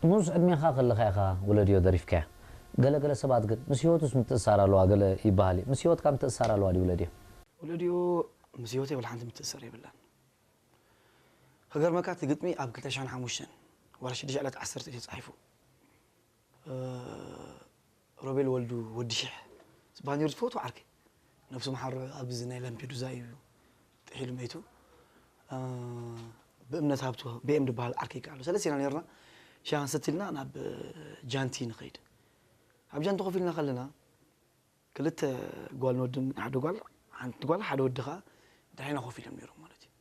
ንኡስ ዕድሜኻ ከለኻ ኢኻ ውለድዮ ደሪፍካያ። ገለ ገለ ሰባት ግን ምስ ህይወቱስ ምትእስሳር ኣለዋ ገለ ይበሃል እዩ። ምስ ህይወትካ ምትእስሳር ኣለዋ ድዩ ውለድዮ? ውለድዮ ምስ ህይወተይ ወላ ሓንቲ ምትእስሳር የብላን። ክገርመካ እቲ ግጥሚ ኣብ ክልተ ሽሕን ሓሙሽተን ወላ ሽዱሽተ ዕለት ዓሰርተ እዩ ተጻሒፉ። እ፣ ሮቤል ወልዱ ወዲ ሽሕ ዝበሃል ነይሩ ዝፈትዎ ዓርከይ። ነብሱ መሓሮ ኣብዚ ናይ ላምፔዱዛ እዩ ጥሒሉ መይቱ። እ፣ ብእምነት ሃብቱ ቢኤም ዝበሃል ዓርከይ ከኣ ኣሎ። ሰለስቴና ነርና። ሻሂ ክንሰቲ ኢልና ናብ ጃንቲ ንኸይድ። ኣብ ጃንቲ ኮፍ ኢልና ከለና ክልተ ጓል ንወድን ሓደ ጓል፣ ሓንቲ ጓል ሓደ ወዲ ከኣ ድሕሬና ኮፍ ኢሎም ነይሮም ማለት እዩ።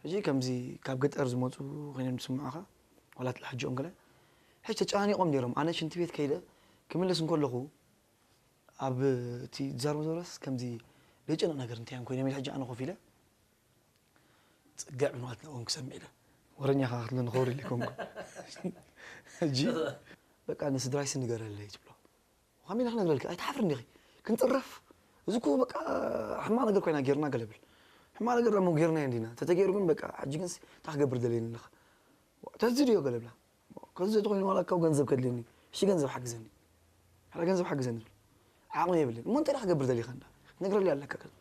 ሕጂ ከምዚ ካብ ገጠር ዝመጹ ኮይኖም ዝስምዑኻ፣ ዋላ እቲ ሕጂኦም ገለ፣ ሕጂ ተጨናኒቖም ነይሮም። ኣነ ሽንቲ ቤት ከይደ ክምለስ እንከለኹ፣ ኣብ እቲ ዝዛረቦ ዘረስ ከምዚ ዘይጨንቕ ነገር እንታይ እዮም ኮይኖም ኢለ ሕጂ ኣነ ኮፍ ኢለ፣ ጽግዕ ብንዋት ናብኦም ክሰምዕ ኢለ። ወረኛ ከኣ ክትብለኒ ክወሪ ኢለ ኮንኩ። ሕጂ በቃ ንስድራይስ ንገረለይ ትብሎ። ከመይ ኢለ ክነግረልኪ? ኣይትሓፍርን ዲኺ? ክንጽረፍ? እዚ እኮ በቃ ሕማቕ ነገር ኮይና ጌርና ገለ ብል። ሕማቕ ነገር ደሞ ጌርናዮ እንዲና። ተተገይሩ ግን በቃ ሕጂ ግንስ እንታይ ክገብር ደልየኒ ኣለኻ? ተዚ ድዮ ገለ ብላ። ከዚ ተኾይኑ ዋላ ካብ ገንዘብ ከድልየኒ። እሺ ገንዘብ ሓግዘኒ። ሓላ ገንዘብ ሓግዘኒ ትብል። ዓቕሚ የብልን። እሞ እንታይ ደኣ ክገብር ደሊኻ እንዳ? ክትነግረለይ ኣለካ ከዚ።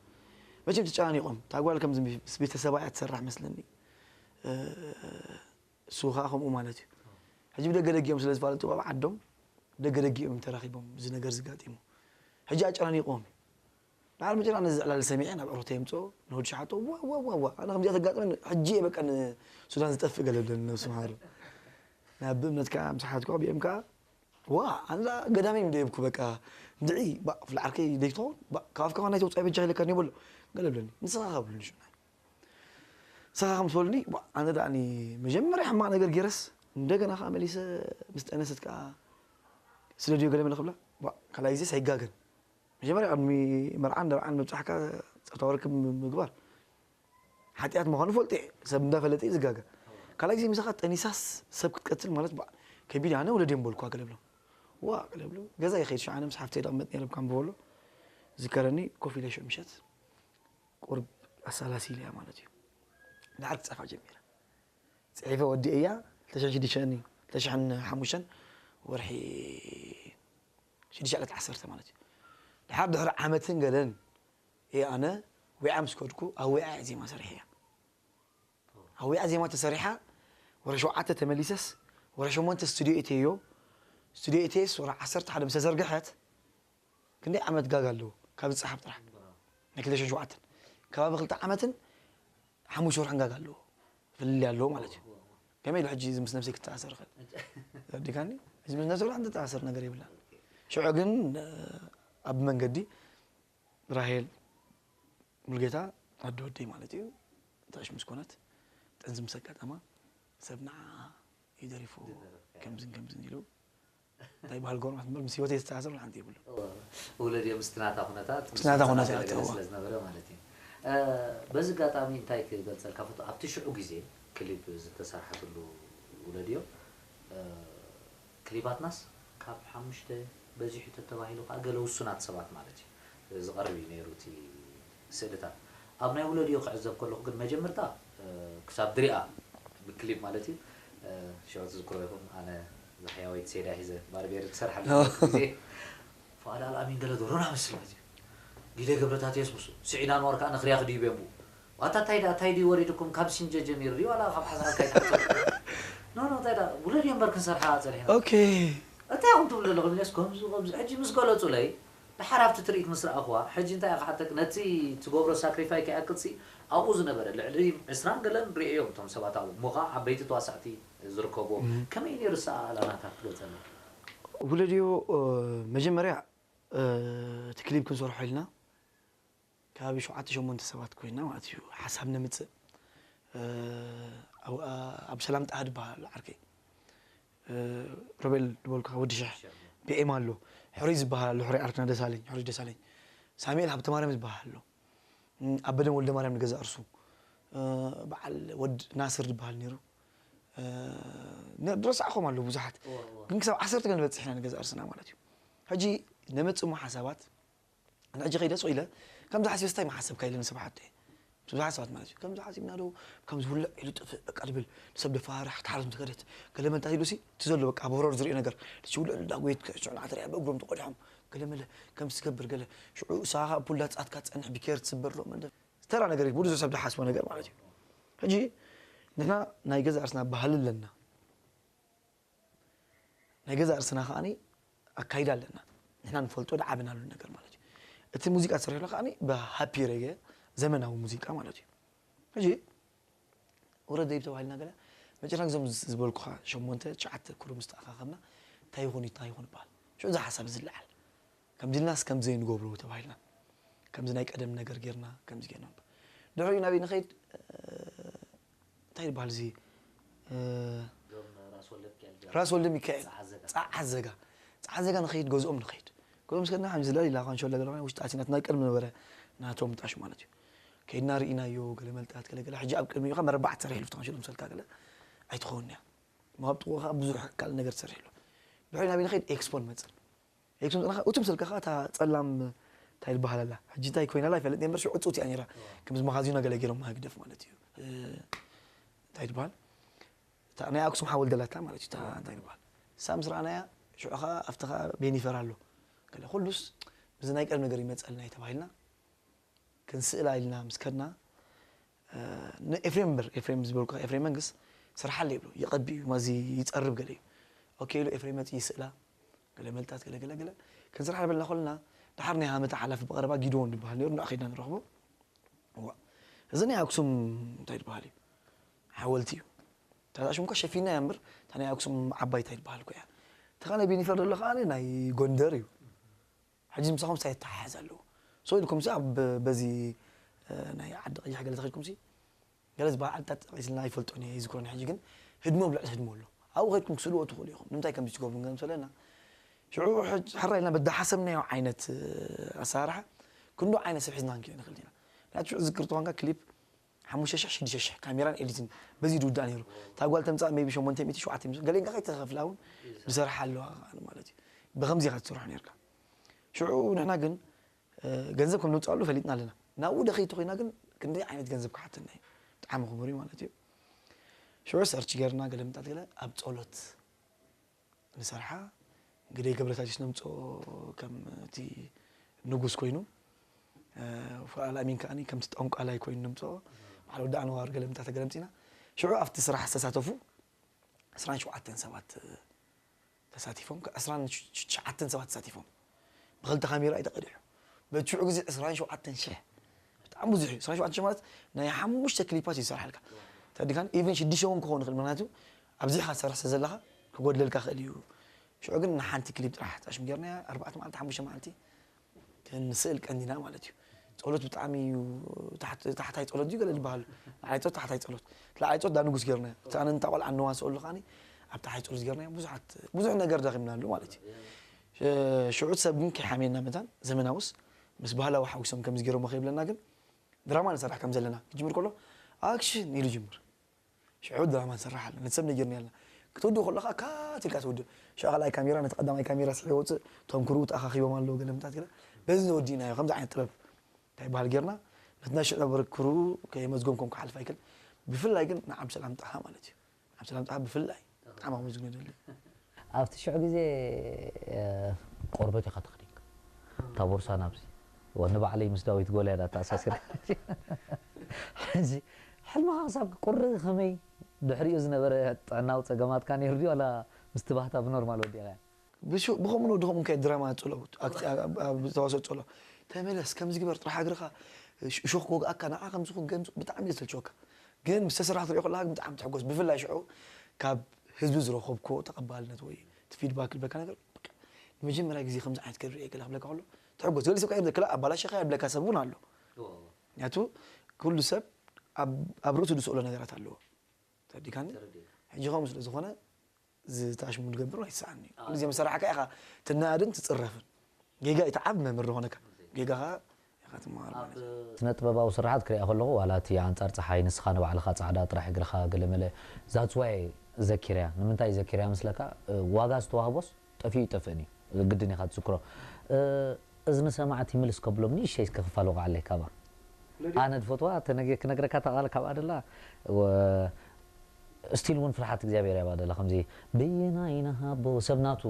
መቸም ተጨናኒቖም። እታ ጓል ከምዚ ምስ ቤተሰባ እያ ትሰርሕ መስለኒ። እ፣ እሱ ከኣ ከምኡ ማለት እዩ። ሕጂ ብደገ ደጊኦም ስለ ዝፋለጡ ኣብ ዓዶም ደገ ደጊኦም ተራኺቦም እዚ ነገር ዝጋጢሙ። ሕጂ ኣጨናኒቕዎም እዩ። ድሓር መጨረሻ ነዚ ዕላል ሰሚዐ ናብ ዕረፍተይ የምጽኦ፣ ንወዲ ሸሓቶ፣ ዋ፣ ዋ፣ ዋ፣ ዋ፣ ኣነ ከምዚኣ ተጋጥመኒ፣ ሕጂ እየ በቃ ንሱዳን ዝጠፍእ ገለ ብለኒ ነብሱ መሓሪ። ናብ ብእምነት ከኣ ምስ ሓትኩ ቢኤም ከኣ፣ ዋ፣ ኣነ ገዳመይ ምደየብኩ በቃ፣ እንድዒ፣ ባ፣ ክፍሊ ዓርከይ ደይትኸውን፣ ባ፣ ካብ ኣፍካ ዋና ይተውጻእ በጃ ኢለካ እኒኦ በሎ፣ ገለ ብለኒ። ንስኻ ከ ብሉኒ ሽዑ። ንስኻ ከም ትበሉኒ፣ ባ፣ ኣነ ደኣ ኒ መጀመርያ ሕማቕ ነገር ገይረስ፣ እንደገና ከኣ መሊሰ ምስ ጠነሰት ከኣ ስለ ድዮ ገለ መለ ክብላ፣ ባ፣ ካልኣይ ግዜስ ኣይጋገን። መጀመርያ ቅድሚ መርዓን ደርዓን ምብጻሕካ ጾታዊ ርክብ ምግባር ሓጢኣት ምዃኑ ፈልጡ እየ። ሰብ እንዳፈለጠ እዩ ዝጋገ። ካልኣይ ግዜ ምሳኻ ጠኒሳስ ሰብ ክትቀትል ማለት ባ-፣ ከቢድ እያ። ኣነ ወለድዮም በልኳ ገለ ብሎም። ዋ ገለ ብሎ። ገዛ ይኸይድ ሸዓነ ምስ ሓፍተይ ደቕመጥ ነይረ ብካምቦ በሎ። ዝከረኒ ኮፍ ኢለ ሽዑ ምሸት ቁርብ ኣሳላሲለ እያ ማለት እዩ። ድሓር ክጸፋ ጀሚረ። ጽሒፈ ወዲኤያ ክልተ ሽሕን ሽዱሽተን እዩ። ክልተ ሽሕን ሓሙሽተን ወርሒ ሽዱሽተ ዕለት ዓሰርተ ማለት እዩ። ድሓር ድሕሪ ዓመትን ገለን እየ ኣነ ዊዓ ምስ ከድኩ ኣብ ዊዓ እየ ዜማ ሰሪሐያ። ኣብ ዊዓ ዜማ ተሰሪሓ ወረ ሸውዓተ ተመሊሰስ ወረ ሸሞንተ ስቱድዮ እተዮ። ስቱድዮ እተየስ ወረ ዓሰርተ ሓደ ምስ ተዘርግሐት ክንደይ ዓመት ጋጋ ኣለዎ ካብ ዝጸሓፍ ጥራሕ ናይ ክልተ ሽሕን ሸውዓተን ከባቢ ክልተ ዓመትን ሓሙሽተ ወርሕን ጋጋ ኣለዎ። ፍልልይ ኣለዎ ማለት እዩ። ከመይ ኢሉ ሕጂ እዚ ምስ ነብሰይ ክተኣሰር ይኽእል? ተረዲካኒ? ሕጂ ምስ ነብሰይ ወላ ሓንቲ ተኣሰር ነገር የብላን። ሽዑ ግን ኣብ መንገዲ ራሄል ሙሉጌታ ኣዶ ወደይ ማለት እዩ ጥዕሽ ምስ ኮነት ጥንዚ ምስ ኣጋጠማ ሰብ ንዓ እዩ ደሪፉ ከምዝን ከምዝን ኢሉ እንታይ በሃል ጎርማት እምበር ምስ ህይወተይ ዝተኣሰር ሓንቲ የብሉ። እወ፣ ውለድ እዮም ምስቲ ናታ ኩነታት፣ ምስቲ ናታ ኩነታት፣ ገለ እወ። ስለ ዝነበረ ማለት እዩ። እ፣ በዚ ኣጋጣሚ እንታይ ክገልጸልካ ፈቱ፣ ኣብቲ ሽዑ ግዜ ክሊፕ ዝተሰርሓትሉ ውለድ እዮም፣ እ፣ ክሊፓትናስ ካብ ሓሙሽተ በዚሑ ተተባሂሉ ከኣ ገለ ውሱናት ሰባት ማለት እዩ ዝቐርብ እዩ ነይሩ እቲ ስእልታት። ኣብ ናይ ውለድ እዮ ክዕዘብ ከለኹ ግን መጀመርታ፣ እ፣ ክሳብ ድሪኣ ብክሊፕ ማለት እዩ፣ እ፣ ሽዑ ትዝክሮ ይኹን ኣነ ዛሕያወይቲ ሴዳ ሒዘ ባርቤር ክሰርሓሉ ኦ። ግዜ ፍቓድ ኣልኣሚን ገለ ዶሮና መስል ማለት እዩ። ጊደ ገብረታትየስ ምስ ስዒድ ኣንዋር ከኣ ንኽርያ ክድይብ እየ እምብኡ። ዋታ እንታይ ደኣ፣ እንታይ ድዩ ወሪድኩም? ካብ ሲንጀ ጀሚሩ ድዩ ዋላ ካብ ሓዛ እንታይ ትሓስቡ? ኖ፣ ኖ፣ እንታይ ደኣ፣ ውለድ እዮ እምበር ክንሰርሓ ጸኒሕና። ኦኬ። እንታይ ኢኹም ትብሉ ዘለኹም? ኢለስ ከምዚ፣ ከምዚ። ሕጂ ምስ ገለጹለይ፣ ድሓር ኣብቲ ትርኢት ምስ ረኣኽዋ፣ ሕጂ እንታይ እየ ክሓተክ፣ ነቲ ትገብሮ ሳክሪፋይ ከይኣክልሲ፣ ኣብኡ ዝነበረ ልዕሊ ዕስራን ገለን ርእዮም እቶም ሰባት ኣብኡ። እሞ ኸኣ ዓበይቲ ተዋሳእቲ ዝርከብዎ። እም። ከመይ ነይሩ ኣሰኣእላ ናታ ክትገልጸልና? ውለድዮ፣ እ፣ መጀመርያ፣ እ፣ እቲ ክሊፕ ክንሰርሖ ኢልና፣ ከባቢ ሸውዓተ ሸሞንተ ሰባት ኮይና ማለት እዩ። ሓሳብ ነምጽእ። እ፣ ኣብ-፣ ኣብ ሰላም ጣሃ ዝበሃል ኣሎ ዓርከይ። እ፣ ሮቤል ዝበልኩኻ ወዲ ሽሕ፣ ቢኤም ኣሎ። ሕሩይ ዝበሃል ኣሎ፣ ሕሩይ ዓርክና ደሳለኝ፣ ሕሩይ ደሳለኝ። ሳሙኤል ሃብተማርያም ዝበሃል ኣሎ። እም፣ ኣበደም ወልደማርያም ንገዛ እርሱ። እ፣ በዓል ወድ ናስር ዝበሃል ነይሩ። እ፣ ነ-፣ ዝረሳዕኹም ኣለዉ ብዙሓት። እወ፣ እወ። ግን ክሳብ ዓሰርተ ገለ ንበጽሕ ኢና ንገዛ እርስና ማለት እዩ። ሕጂ ነምጽእ እሞ ሓሳባት ንሕጂ ከይደ ስቕ ኢለ፣ ከምዚ ሓሲበስ እንታይ ምሓሰብካ ኢለ ንስብሓት፣ ብዙሓት ሰባት ማለት እዩ። ከምዚ ሓሲብና ዶ፣ ከምዚ ውልዕ ኢሉ ጥፍእ በቃ ድብል፣ ንሰብ ደፋርሕ፣ ትሓርስ ምስ ከደት፣ ገለ መንታት ኢሉ ሲ፣ እቲ ዘሎ በቃ ኣብ ሆረር ዝርኢ ነገር፣ እቲ ውልዕ ኢሉ ዳጎየት፣ ሽዑ ንዓተርያ ብእግሮም ተቆዲሖም፣ ገለ መለ፣ ከምዚ ትገብር ገለ፣ ሽዑ እሳ ኸዓ ፑል ዳጻትካ ትጸንሕ፣ ቢኬር ትስበር ሎ፣ መንደ-፣ ተራ ነገር እዩ፣ ብዙሕ ሰብ ዝሓስቦ ነገር ማለት እዩ። ሕጂ ንሕና ናይ ገዛ ርእስና ባህሊ ኣለና። ናይ ገዛ ርእስና ከዓኒ ኣካይዳ ኣለና። ንሕና ንፈልጦ ዝዓበናሉ ነገር ማለት እዩ። እቲ ሙዚቃ ትሰርሕ ከዓኒ ብሃፒ ሬጌ፣ ዘመናዊ ሙዚቃ ማለት እዩ። ሕጂ ውረድ ደይብ ተባሂልና ገለ መጨረሻ ግዞም ዝበልኩኻ ሸሞንተ ትሽዓተ ክሩ ምስ ተኣኻኸብና እንታይ ይኹን እንታይ ይኹን ይበሃል። ሽዑ እዚ ሓሳብ እዚ ይለዓል። ከምዚ ኢልናስ ከምዚ ዘይንገብሮ ተባሂልና። ከምዚ ናይ ቀደም ነገር ጌርና፣ ከምዚ ጌርና። ድሕሪኡ ናበይ ንኸይድ? እ፣ እንታይ ይበሃል እዚ? እ፣ ዶም ራስ ወልደ ሚካኤል ራስ ወልደ ሚካኤል። ጸዓት ዘጋ። ጸዓት ዘጋ። ጸዓት ዘጋ ንኸይድ፣ ገዝኦም ንኸይድ። ገዝኦም ምስ ከድና፣ ከምዚ ለሊላ ካንሾሎ ገለ ውሽጢ ኣቲናት ናይ ቀደም ነበረ ናቶም ጣሽ ማለት እዩ። ከይድና ርኢናዮ፣ ገለ መልጣት፣ ገለ ገለ። ሕጂ ኣብ ቅድሚኡ ኸዓ መረባዕ ትሰርሕ ኢሉ፣ ካንሾሎ ምሰልካ ገለ ኣይትኸውን እያ። እሞ ኣብ ጥቕኡ ኸዓ ብዙሕ ካልእ ነገር ትሰርሕ ኢሉ። ድሕሪኡ ናበይ ንኸይድ? ኤክስፖ ንመጽእ። ኤክስፖ ምጽእና፣ እቲ ምሰልካ ኸዓ እታ ጸላም እንታይ ትበሃል ኣላ? ሕጂ እንታይ ኮይና ኣላ ኣይፈልጥን እየ እምበር፣ ሽዑ ዕጽውቲ እያ ነይራ። ከምዚ መኻዚኖ ገለ ገይሮማ ህግደፍ ማለት እዩ። እ፣ እንታይ ትበሃል? እታ ናይ ኣክሱም ሓወልቲ ደላታ ማለት እዩ። እታ እንታይ ትበሃል? እሳ ምስ ረኣናያ፣ ሽዑ ኸዓ ኣብቲ ኸዓ ቤኒፈር ኣሎ። ገለ ኩሉስ ምስዚ ናይ ቀደም ነገር ይመጸልና እዩ ተባሂልና፣ ክንስእላ ኢልና ምስ ከድና፣ እ፣ ንኤፍሬም እምበር፣ ኤፍሬም ዝበልኩኻ ኤፍሬም መንግስ፣ ስርሓለይ ይብሎ፣ ይቐቢ እዩ፣ ማዚ ይጸርብ ገለ እዩ። ኦኬ ኢሉ ኤፍሬም መጺኡ ይስእላ፣ ገለ መልጣት፣ ገለ፣ ገለ፣ ገለ። ክንስራሕ በልና ከለና፣ ደሓር ናይ ሃመታ ሓላፊ ብቐረባ ጊድዎን ዝበሃል ነይሩ፣ ንዑ ከይድና ንረኽቦ። እዋ፣ እዚ ናይ ኣክሱም እንታይ ዝበሃል እዩ? ሓወልቲ እዩ። እታ ሽም እኳ ሸፊና እያ እምበር፣ እታ ናይ ኣክሱም ዓባይ እንታይ ዝበሃል እኮ እያ። እቲ ኸኣ ናይ ቤኒፈር ዘሎ ኸኣ ናይ ጎንደር እዩ። ሕጂ ምሳኹም እንታይ ይተሓሓዝ ኣለዎ? So ኢልኩም ሲ ኣብ በዚ፣ እ፣ ናይ ዓዲ ቀይሕ ገለ ተኸድኩም ሲ፣ ገለ ዝበሃል ዓድታት ጠቒስልና ኣይፈልጦን እየ፣ ኣይዝክሮን። ሕጂ ግን ህድሞ ኣብ ልዕሊ ህድሞ ኣሎ። ኣብኡ ከድኩም ክስእልዎ ትኽእሉ ኢኹም። ንምንታይ ከምዚ ትገብሩ? ገለ ምስ በለና፣ ሽዑ ሕጅ-፣ ሕራይ ኢልና በዳ ሓሰብናዮ ዓይነት፣ እ፣ ኣሰራርሓ ክንዶ ዓይነት ሰብ ሒዝና ክንኪድ ንኽእል ኢና። ምኽንያቱ ሽዑ ዝክር ተኾንካ ክሊፕ ሓሙሽተ ሽሕ ሽዱሽተ ሽሕ ካሜራን ኤዲትን በዚ ድውዳእ ነይሩ። እታ ጓል ተምጻእ ሜቢ ሸሞንተ ሚእቲ ሸውዓተ ሚእቲ ገሊአን ከኣ ከይተኸፍላ እውን ዝሰርሓ ኣለዋ ማለት እዩ። ብኸምዚ ኢኻ ትሰርሖ ነይርካ። ሽዑ ንሕና ግን፣ እ፣ ገንዘብ ከም ነውጽኣሉ ፈሊጥና ኣለና። ናብኡ ዶ ከይተኾይና ግን ክንደይ ዓይነት ገንዘብ ክሓተና እዩ። ብጣዕሚ ክቡር እዩ ማለት እዩ። ሽዑ ሰርች ጌርና ገለ ምንታት ገለ ኣብ ጸሎት ንሰርሓ። ግደይ ገብረታጅስ ነምጽኦ ከም እቲ ንጉስ ኮይኑ፣ እ፣ ፉኣል ኣሚን ከኣኒ ከምቲ ጠንቋላይ ኮይኑ ነምጽኦ። በዓል ወዲ ኣንዋር ገለ ምንታት ተገለምጺና። ሽዑ ኣብቲ ስራሕ ዝተሳተፉ ዕስራን ሸውዓተን ሰባት ተሳቲፎም፣ ዕስራን ትሽዓተን ሰባት ተሳቲፎም። ብኽልተ ካሜራ እዩ ተቐዲሑ። በቲ ሽዑ ግዜ ዕስራን ሸውዓተን ሽሕ ብጣዕሚ ብዙሕ እዩ። ዕስራን ሸውዓተን ሽሕ ማለት ናይ ሓሙሽተ ክሊፓት እዩ ዝሰርሓልካ። ተዲካን ኢቨን ሽዱሽተ እውን ክኸውን ይኽእል፣ ምኽንያቱ ኣብዚሕካ ትሰርሕ ስለ ዘለኻ ክጎድለልካ ክእል እዩ። ሽዑ ግን ንሓንቲ ክሊፕ ጥራሕ ጣሽም ጌርናያ፣ ኣርባዕተ መዓልቲ፣ ሓሙሽተ መዓልቲ ክንስእል ቀኒና ማለት እዩ። ጸሎት ብጣዕሚ እዩ፣ ታሕት-፣ ታሕታይ ጸሎት እዩ ገለ ዝበሃል። ላዕላይ ጸሎት፣ ታሕታይ ጸሎት። እቲ ላዕላይ ጸሎት ዳ ንጉስ ጌርናዮ። እቲ ኣነ እንታ ቆልዓ ንዋ ስእሉ ከኣኒ ኣብ ታሕታይ ጸሎት ጌርናዮ። ብዙሓት፣ ብዙሕ ነገር ደኺምናሉ ማለት እዩ። ሽ-፣ ሽዑ ሰብ ግን ከይሓምየና መታን ዘመናውስ ምስ ባህላዊ ሓዊሶም ከምዚ ጌሮሞ ከይብለና ግን ድራማ ንሰርሕ ከም ዘለና ክጅምር ከሎ ኣክሽን ኢሉ ይጅምር። ሽዑ ድራማ ንሰርሕ ኣለና። ነቲ ሰብ ነጊርናዮ ኣለና። ክትውድእ ከለኻ ካት ኢልካ ትውድእ። ሽዑ ካልኣይ ካሜራ ነቲ ቀዳማይ ካሜራ ስሒቡ የውፅእ። ቶም ክሩ ተኣኻኺቦም ኣለዉ ገለ ምታት ገለ። በዚ ወዲእናዮ። ከምዚ ዓይነት ጥበብ እንታይ ይበሃል ጌርና ነቲ ናይ ሽዑ ነበረ ክሩ ከየመዝገምኩም ክሓልፍ ኣይክእል። ብፍላይ ግን ንዓብሰላም ጣሃ ማለት እዩ። ዓብሰላም ጣሃ ብፍላይ ብጣዕሚ ከመስግኖ ይደሊ። ኣብቲ ሽዑ ግዜ፣ እ፣ ቆርበት ኢኻ ተኸዲንካ። እታ ቦርሳ ናብዚ። ወ-፣ ንባዕለይ ምስ ዳዊት ጎልያድ ኣተኣሳሲረ። ሕጂ፣ ሕልምኻ ክሳብ ቁሪ ከመይ? ድሕሪኡ ዝነበረ ጥዕናዊ ጸገማትካ ነይሩ ድዩ? ዋላ ምስቲ ባህታ ብኖርማል ወዲእካዮ? ብሹ-፣ ብኸምኡ ንወዲ ኸምኡ ከይድ ድራማ ጸሎት፣ ኣክት-፣ ኣብ፣ ኣብ፣ ኣብ ተዋስኦ ጸሎ። ተመለስ፣ ከምዚ ግበር፣ ጥራሕ እግርኻ ሽ-፣ እሾኽ ክወግኣካ፣ ንዓ ከምዚ ክገምጽ፣ ብጣዕሚ እዩ ዘሰልችወካ። ግን ምስ ተሰራሕ ትሪኦ ከለኻ ግን ብጣዕሚ ትሕጎስ። ብፍላይ ሽዑ ካብ ህዝቢ ዝረኸብኩዎ ተቐባልነት ወይ እቲ ፊድባክ ልበካ ነገር፣ በቃ፣ ንመጀመርያ ግዜ ከምዚ ዓይነት ክርኢ ገለ ክብለካ ከሎ፣ ትሕጎስ። ገለ ሰብ ከኣ ይብለካ፣ "ኣባላሽኻ" ይብለካ ሰብ እውን ኣሎ። እዎ፣ እዎ። ምክንያቱ ኩሉ ሰብ ኣብ፣ ኣብ ርእሱ ዝስእሎ ነገራት ኣለዎ። ተረዲእካኒ? ተረዲእካ። ሕጂ ከምኡ ስለ ዝኾነ፣ እዚ ታሽሙ ንገብር ኣይሰኣን እዩ። ኣዎ። ኩሉ ግዜ መሳርሕካ ኢኻ ትነኣድን ትጽረፍን። ጌጋ እዩ፣ እቲ ዓቢ መምህር ዝኾነካ። ጌጋ ኸኣ ኢኻ ትመሃር ማለት እዩ። ኣብ ስነ ጥበባዊ ስርሓት ክሪኣ ከለኹ፣ ዋላ እቲ ኣንጻር ጸሓይ፣ ንስኻ ንባዕልኻ ጻዕዳ ጥራሕ እግርኻ ገለመለ፣ that's why ዘኪርያ። ንምንታይ ዘኪርያ መስለካ? እ፣ ዋጋ ዝተዋህቦስ ጠፊኡ ይጠፍእን እዩ። ግድን ኢኻ ትዝክሮ። እ፣ እዝኒ ሰማዕቲ ምልስ ከብሎም ንእሽተይ እስከ ክፋል ወቕዓለይ ካባ። ኣነ ዝፈትዋ ተነገ ክነግረካ ተቓል ካብ ኣደላ ወ- ስቲል እውን ፍርሓት እግዚኣብሔር ያባደላ ከምዚ ብይናይ ንሃቦ ሰብ ናቱ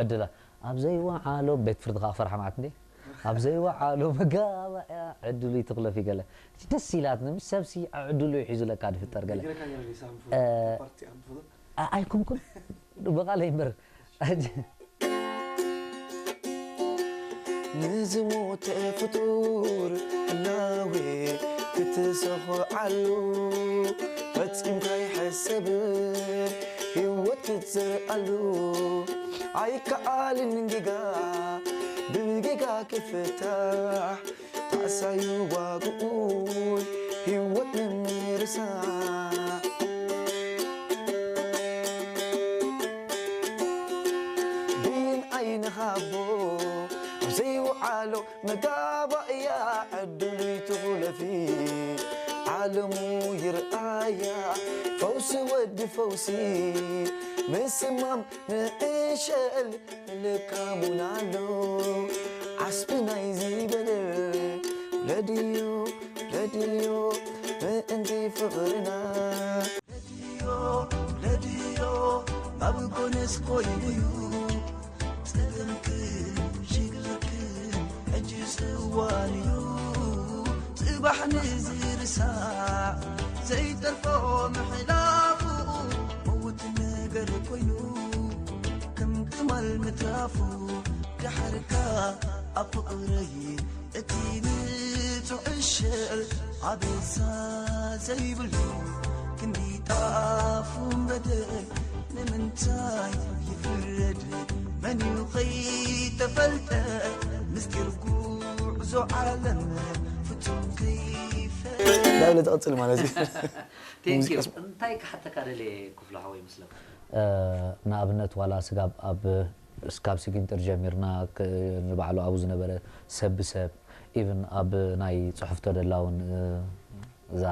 ዕድላ ኣብ ዘይወዓሎ ቤት ፍርዲ ከዓ ፈርሓ ማለት እንዴ ኣብ ዘይወዓሎ መጋባእያ ዕድሉ ይትኽለፍ ይገለ ደስ ኢላትኒ ምስ ሰብሲ ዕድሉ ይሒዙለካ ድፍጠር ገለ ኣይኮንኩን ብቓለይ እምበር ንዝሞተ ፍጡር ህላዌ ክትሰኽዓሉ ፈጺምካ ይሕሰብን ህይወት ክትዘርኣሉ ኣይከኣልን ጌጋ ብጌጋ ክፍታሕ ጣዕሳዩ ዋግኡን ህይወት ንምርሳዕ ብይን ኣይንሃቦ ዘይወዓሎ መጋባእያ ዕድሉ ይትኹለፊ ዓለሙ ይርኣያ ፈውሲ ወዲ ፈውሲ ምስማም ንዕሸል ልካሙን ኣሎ ዓስቢ ናይዚ በደር ውለድዮ ውለድዮ ምእንቲ ፍቕርና ውለድዮ ውለድዮ ናብ ጎነስ ኮይኑዩ ጸገምክን ሽግርክን ሕጂ ዝዋንዩ ጽባሕ ንዝርሳዕ ዘይተርፎ ምሕላፉ ምውት ነገር ኮይኑ ከም ትማል ምትራፉ ድሓርካ ኣብ ፍቕረይ እቲ ንጹዕ እሸል ኣበሳ ዘይብሉ ክንዲ ጣፉ በደል ንምንታይ ይፍረድ መን እዩ ከይተፈልጠ ምስጢር ጉዕዞ ዓለም ፍጹም ከይፈ ዳብለ ትቕፅል ማለት እዩ ቴንኪዩ እንታይ ክሓተካ ደልየ ክፍሎ ሓወይ ይመስለካ ንኣብነት ዋላ ስጋብ ኣብ ካብ ስጊንጥር ጀሚርና ንባዕሉ ኣብኡ ዝነበረ ሰብ ብሰብ ኢቭን ኣብ ናይ ፅሑፍ ተደላውን እዛ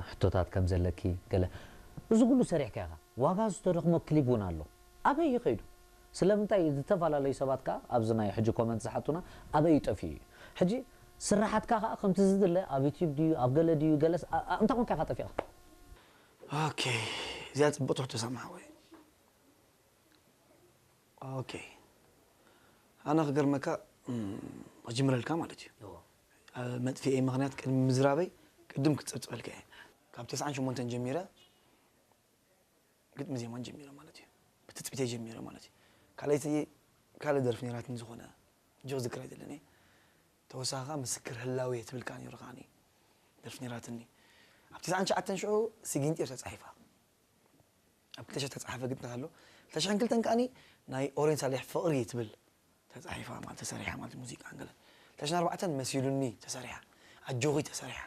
ሕቶታት ከም ዘለኪ ገለ እዚ ኩሉ ሰሪሕካ ኢኻ ዋጋ ዝተደኽሞ ክሊብ እውን ኣሎ ኣበይ እዩ ከይዱ ስለምንታይ ዝተፈላለዩ ሰባት ከዓ ኣብዚ ናይ ሕጂ ኮመንት ዝሓቱና ኣበይ እዩ ጠፊኡ እዩ ሕጂ ስራሓትካ ከዓ ከምቲ ዝድለ ኣብ ዩቲብ ድዩ ኣብ ገለ ድዩ ገለስ እንታይ ኮንካ ኢኻ ጠፊእኻ ኦኬ እዚኣ ፅብቕቲ ሕቶ ሰማሓወይ ኦኬ ኣነ ክገርመካ ክጅምረልካ ማለት እዩ መጥፊኤ ምክንያት ቅድሚ ምዝራበይ ቅድም ክፀብፅበልካ እየ ካብ ተስዓን ሸሞንተን ጀሚረ ግጥሚ ዜማን ጀሚረ ማለት እዩ ብትፅቢተይ ጀሚረ ማለት እዩ ካልኣይቲ ካልእ ደርፊ ነይራትኒ ዝኾነ ጆ ዝክር ኣይደለን እየ ተወሳኺ ከዓ ምስክር ህላዌ ትብል ከዓ ነይሩ ከዓኒ ደርፊ ነይራትኒ ኣብ ተስዓን ትሽዓተን ሽዑ ሲጊንጢር ተፃሒፋ ኣብ ክልተ ሽሕ ተፃሓፈ ግጥምታት ኣሎ ክልተ ሽሕን ክልተን ከዓኒ ናይ ኦሬንት ሳሌሕ ፍቕሪ ትብል ተፃሒፋ ማለት ተሰሪሓ ማለት ሙዚቃ ንገለ ክልተ ሽሕን ኣርባዕተን መሲሉኒ ተሰሪሓ ኣጆኺ ተሰሪሓ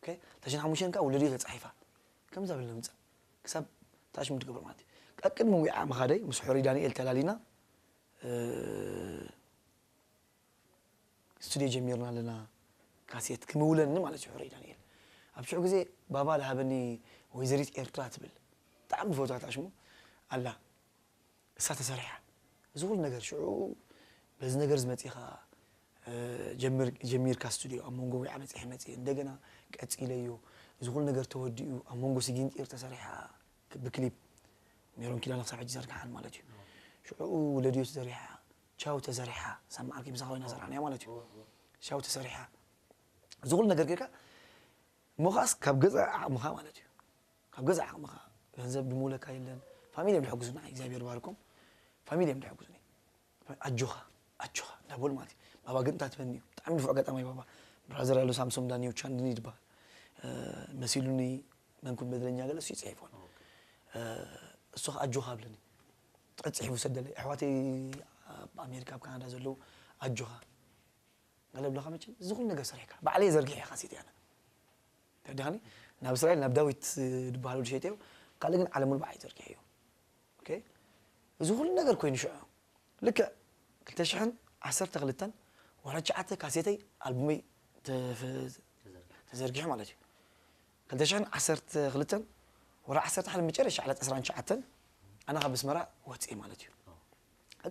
ክልተ ሽሕን ሓሙሽተን ከዓ ውለድዮ ተፃሒፋ ከምዛ ብል ንምፃእ ክሳብ ታሽሙ ትገብር ማለት እዩ ቀቅድሚ ዊዓ ምኻደይ ምስ ሕሩይ ዳንኤል ተላሊና ስቱድዮ ጀሚርና ኣለና ካሴት ክምውለኒ ማለት እዩ ሕሩይ ዳንኤል ኣብ ሽዑ ግዜ ባባ ልሃበኒ ወይዘሪት ኤርትራ ትብል ብጣዕሚ ዝፈትዋ ታሽሙ ኣላ እሳ ተሰሪሓ እዚ ኩሉ ነገር ሽዑ በዚ ነገር ዝመፂኻ ጀሚርካ ስቱድዮ ኣብ መንጎ ዊዓ በፂሐ መፅእ እንደገና ቀፂለዮ እዚ ኩሉ ነገር ተወዲኡ ኣብ መንጎ ስጊንጢር ተሰሪሓ ብክሊፕ ሜሮን ኪዳነ ክሳብ ሕጂ ዘርግሓን ማለት እዩ ሽዑ ለድዮ ተዘሪሓ ቻው ተዘሪሓ ሳብ መዓልኪ ምሳኻ ኮይና ሰራሕናያ ማለት እዩ ቻው ተሰሪሓ እዚ ኩሉ ነገር ጌርካ እሞ ከዓስ ካብ ገዛ ዓቕምኻ ማለት እዩ ካብ ገዛ ዓቕምኻ ገንዘብ ድምውለካ የለን ፋሚሊ እዮም ድሕግዙና እግዚኣብሔር ባርኮም ፋሚሊ እዮም ድሕግዙኒ ኣጆኻ ኣጆኻ እንዳበሉ ማለት እዩ ባባ ግጥምታት በኒ እዩ ብጣዕሚ ንፉዕ ገጣማይ ባባ ብራዘር ኣሎ ሳምሶም ዳኒዮ ቻንድኒ ይድበሃል መሲሉኒ መንኩን በደለኛ ገለ እሱ ይፅሒፎን እሱ ከዓ ኣጆኻ ኣብለኒ ጥዕት ፅሒፉ ሰደለ ኣሕዋተይ ኣብ ኣሜሪካ ኣብ ካናዳ ዘለዉ ኣጆኻ ገለ ብለኻ መቸም እዚ ኩሉ ነገር ሰሪሕካ ባዕለይ ዘርጊሐ ኢኻ ሴት ያነ ተዳኒ ናብ እስራኤል ናብ ዳዊት ዝበሃሉ ድሸይተዮ ካልእ ግን ዓለም ሙሉ ባዓይ ዘርጊሐዮ እዚ ኩሉ ነገር ኮይኑ ሽዑ ልክዕ ክልተ ሽሕን ዓሰርተ ክልተን ወርሒ ትሽዓተ ካሴተይ ኣልቡመይ ተዘርጊሑ ማለት እዩ ክልተ ሽሕን ዓሰርተ ክልተን ወርሒ ዓሰርተ ሓደ መጨረሻ ዕለት ዕስራን ትሽዓተን ኣነ ካብ ኣስመራ ወፅኤ ማለት እዩ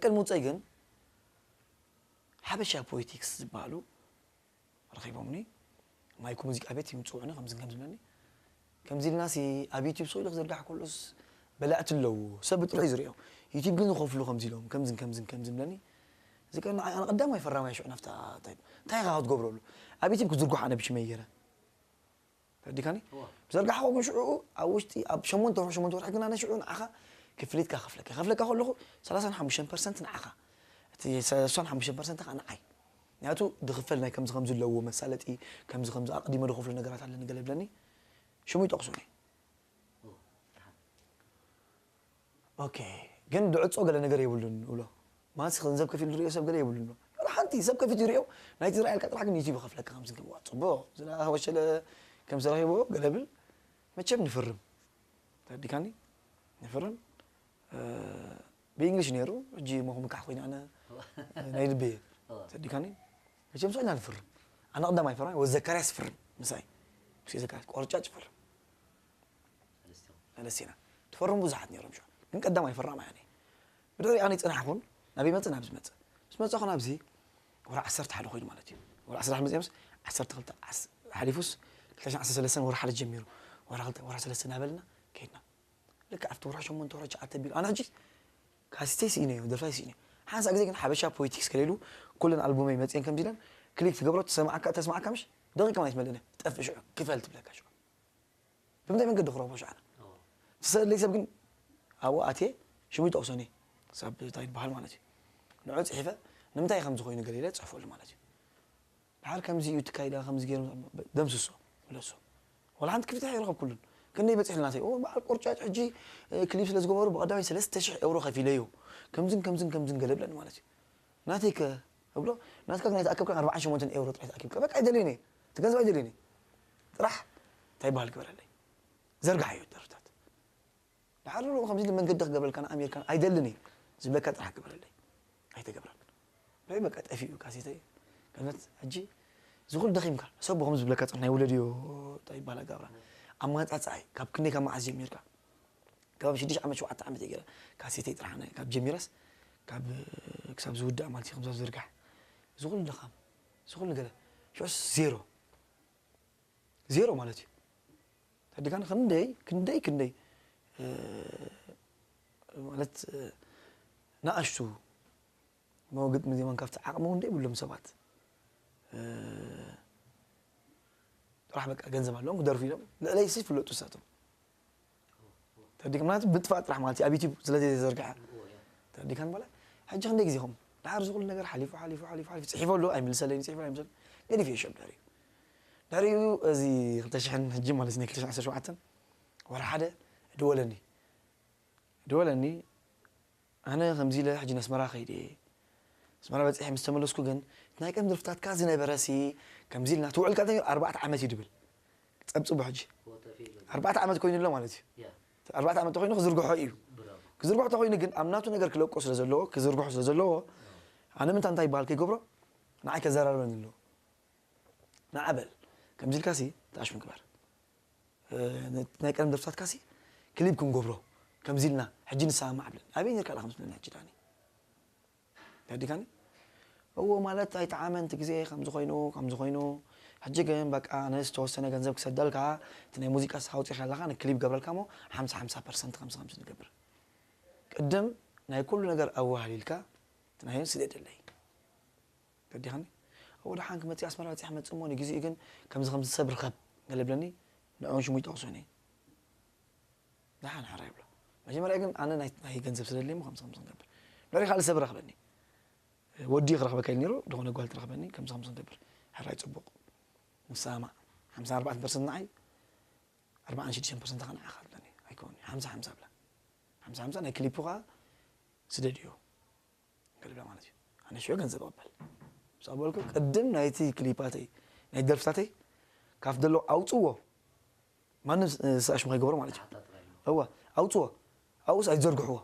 ቅድሚ ውፀይ ግን ሓበሻ ፖለቲክስ ዝበሃሉ ሂቦምኒ። ማይኩ ሙዚቃ ቤት ይምፅውዕኒ ከምዝን ከምዝብለኒ ከምዚ ኢልናሲ ኣብ ዩቲብ ስቕ ኢሉ ክዝርጋሕ ከሎስ በላዕቲ ኣለዎ ሰብ ብጥርሑ ዝሪኦ። ዩቲብ ግን ዝኸፍሉ ከምዚ ኢሎም ከምዝን ከምዝን ከምዝን ብለኒ። እዚ ቀን ንዓይ ኣነ ቀዳማይ ፈራማይ ሽዑ ናፍታ እንታይ እንታይ ኢኻ ክትገብረሉ? ኣብ ዩቲብ ክዝርግሖ ኣነ ብሽመይ ገይረ ተረዲካኒ? ብዘርጋሕኮ ግን ሽዑ ኣብ ውሽጢ ኣብ ሸሞንተ ወርሒ ሸሞንተ ወርሒ ግን ኣነ ሽዑ ንዓኻ ክፍሊትካ ከፍለካ ከፍለካ ከለኹ ሰላሳን ሓሙሽተን ፐርሰንት ንዓኻ እቲ ሰላሳን ሓሙሽተን ፐርሰንት ከዓ ንዓይ። ምክንያቱ ድኽፈል ናይ ከምዚ ከምዚ ኣለዎ መሳለጢ ከምዚ ከምዚ ኣቕዲመ ድኸፍሎ ነገራት ኣለኒ ገለ ብለኒ ሽሙ ይጠቕሱኒ። ኦኬ ግን ድዕጾ ገለ ነገር የብሉን እብሎ። ማንስ ገንዘብ ከፊሉ ዝሪኦ ሰብ ገለ የብሉን እብሎ። ገለ ሓንቲ ሰብ ከፊቱ ይሪኦ ናይቲ ዝረኣየልካ ጥራሕ ግን ዩቲብ ይኸፍለካ ከምዚ ከም ዋ ጽቡቕ ዝላ ወሸለ ከም ዝረኺቦ ገለ ብል መቸም ንፍርም ተዲካኒ ንፍርም ብእንግሊሽ ነይሩ ሕጂ ሞኹ ምካሕ ኮይነ ኣነ ናይ ልቢ ተዲካኒ መቸም ስዕና ንፍርም ኣነ ቀዳማይ ፈራሚ ወዘካርያስ ፍርም ምሳይ ምስ ዘካርያስ ቆርጫጭ ፍርም ሰለስቲና ትፈርሙ ብዙሓት ነይሮም ሽዑ ግን ቀዳማይ ፈራማይ ኣነ ብድሕሪ ኣነ ይፅናሕኹን ናበይ መፅእ ናብ ዝመፅእ ምስ መፀኹ ናብዚ ወራ ዓሰርተ ሓደ ኮይኑ ማለት እዩ ወራ ዓሰርተ ሓደ መፅእ ምስ ዓሰርተ ክልተ ሓሊፉስ ክልተ ዓሰርተ ሰለስተ ወራ ሓደ ጀሚሩ ወራ ክልተ ወራ ሰለስተ እናበልና ከይድና ልክዕ ኣብቲ ወራ ሸሞንተ ወራ ትሽዓተ ቢሉ ኣነ ሕጂ ካሲተይ ስኢነዮ ደርፋይ ስኢነዮ ሓንሳ ግዜ ግን ሓበሻ ፖለቲክስ ከለሉ ኩለን ኣልቡመይ መፅየን ከምዚ ኢለን ክሊክ ትገብሮ ተሰማዓካ ተስማዓካ ምሽ ደቂቃ ማለት መለነ ጠፍእ ሽዑ ክፈል ትብለካ ሽዑ ብምንታይ መንገዲ ክረኽቦ ሽዓና ትሰለይ ሰብ ግን ኣብኡ ኣትየ ሽሙ ይጠቕሶኒ ሰብ እንታይ ይበሃል ማለት እዩ ንዑ ፅሒፈ ንምንታይ ከም ዝኾይኑ ገለ ኢለ ፅሕፈሉ ማለት እዩ ድሓር ከምዚ እዩ ትካይዳ ከምዚ ገይሩ ደምስሶ ምለሶ ወላ ሓንቲ ክፍትሕ ኣይረኸብኩሉን ክንደይ በፂሕልና ናተይ በዓል ቆርጫጭ ሕጂ ክሊፕ ስለ ዝገበሩ ብቐዳማይ ሰለስተ ሽሕ ኤውሮ ከፊለዮ ከምዝን ከምዝን ከምዝን ገለ ብለኒ ማለት እዩ ናተይ ከ እብሎ ናትካ ግን ኣይተኣከብካን ኣርባዓን ሸሞንተን ኤውሮ ጥራይ ተኣኪብካ በቃ ኣይደልየን እየ እቲ ገንዘብ ኣይደልየን እየ ጥራሕ እንታይ ይበሃል ግበረለይ ዘርግሓዮ ደርፍታት ድሓር ከምዚ መንገዲ ክገብረልካ ንኣሜሪካን ኣይደልን እየ ዝብለካ ጥራሕ ግበረለይ ኣይተገብረን ብይ በቃ ጠፊኡ ካሴተይ ከነት ሕጂ ዝኹል ደኺምካ ሰብ ከም ዝብለካ ፅን ናይ ውለድዮ ይባላ ጋብራ ኣማፃፅኣይ ካብ ክንደይ ካብ መዓዝ ጀሚርካ ካብ ሽዱሽተ ዓመት ሸውዓተ ዓመት እየ ገለ ካሴተይ ጥራሕ ካብ ጀሚረስ ካብ ክሳብ ዝውዳእ ማለት እዩ ከምዛ ዝርጋሕ ዝኹል ድኻም ዝኹል ገለ ሽዑስ ዜሮ ዜሮ ማለት እዩ ተዲካን ክንደይ ክንደይ ክንደይ ማለት ንኣሽቱ መወግጥ ምዜማን ካብቲ ዓቕሚ እውን ደይብሎም ሰባት ጥራሕ በቃ ገንዘብ ኣለዎም ክደርፉ ኢሎም ልዕለይሲ ይፍለጡ ሳቶም ተዲካ ምክንያቱ ብጥፋእ ጥራሕ ማለት ኣብ ዩቲብ ስለዘይ ተዘርግሐ ተዲካን በላ ሕጂ ክንደይ ግዜኹም ድሓር ዝኹሉ ነገር ሓሊፉ ሓሊፉ ሓሊፉ ሓሊፉ ፅሒፈ ኣሎ ኣይምልሰለይ ፅሒፈ ኣይምልሰል ገዲፍ የሸም ድሕሪኡ ድሕሪኡ እዚ ክልተ ሽሕን ሕጂ ማለት ናይ ክልተ ሽሕን ዓሰርተ ሸውዓተን ወርሒ ሓደ ድወለኒ ድወለኒ ኣነ ከምዚ ኢለ ሕጂ ነስመራ ከይደ ኣስመራ በፂሐ ምስ ተመለስኩ ግን እቲ ናይ ቀደም ደርፍታትካ ዝነበረ ሲ ከምዚ ኢልና ትውዕልካ ተገር ኣርባዕተ ዓመት እዩ ድብል ፀብፅቡ ሕጂ ኣርባዕተ ዓመት ኮይኑ ኣሎ ማለት እዩ ኣርባዕተ ዓመት ተኮይኑ ክዝርግሖ እዩ ክዝርግሖ ተኮይኑ ግን ኣብ ናቱ ነገር ክለቆ ስለ ዘለዎ ክዝርግሖ ስለ ዘለዎ ኣነ ምንታ እንታይ ይበሃል ከይገብሮ ንዓይ ከዘራርበኒ ኣለዎ ንዓበል ከምዚ ኢልካ ሲ ተኣሽሙ ግበር ናይ ቀደም ደርፍታትካ ሲ ክሊፕ ክንገብሮ ከምዚ ኢልና ሕጂ ንሰማማዕ ብለን ኣበይ ነርካ ኢኻ ምስ ብለኒ ሕጂ ዳኒ ተረዲካኒ እዎ ማለት ኣይጠዓመ ንቲ ግዜ ከምዚ ኮይኑ ከምዚ ኮይኑ ሕጂ ግን በቃ ኣነ ዝተወሰነ ገንዘብ ክሰደልካ እቲ ናይ ሙዚቃ ስኻ ኣውፂእካ ኣለካ ንክሊፕ ገብረልካ ሞ ሓምሳ ሓምሳ ፐርሰንት ከምዚ ከምዚ ንገብር ቅድም ናይ ኩሉ ነገር ኣወሃሊልካ እቲ ናይ ስደደለይ ተረዲኻኒ እዎ ደሓን ክመፅእ ኣስመራ በፂሕ መፅእ ሞ ንግዜኡ ግን ከምዚ ከምዚ ሰብ ርከብ ገለ ብለኒ ንዕኡን ሽሙ ይጠቕሱኒ ደሓን ሕራይ ይብሎ መጀመርያ ግን ኣነ ናይ ገንዘብ ስለደለይ ሞ ከምዚ ከምዚ ንገብር ድሕሪ ካልእ ሰብ ረኽበኒ ወዲ ክረኽበካ ኢሉ ነይሩ ዝኾነ ጓል ትረኽበኒ ከምዚ ከምዚ ንገብር ሕራይ ፅቡቕ ንሰማማዕ ሓምሳ ኣርባዕተ ፐርሰንት ንዓይ ኣርባዓን ሽዱሽተን ፐርሰንት ከዓ ንዓኻ ኣለኒ ኣይኮን ሓምሳ ሓምሳ ብላ ሓምሳ ሓምሳ ናይ ክሊፑ ከዓ ስደድዮ ገለብላ ማለት እዩ ኣነ ሽዑ ገንዘብ ኣበል ምስ ኣበልኩ ቅድም ናይቲ ክሊፓተይ ናይ ደርፍታተይ ካብ ደሎ ኣውፅዎ ማንም ስኣሽሙ ከይገብሮ ማለት እዩ እዋ ኣውፅዎ ኣውስ ኣይትዘርግሕዎ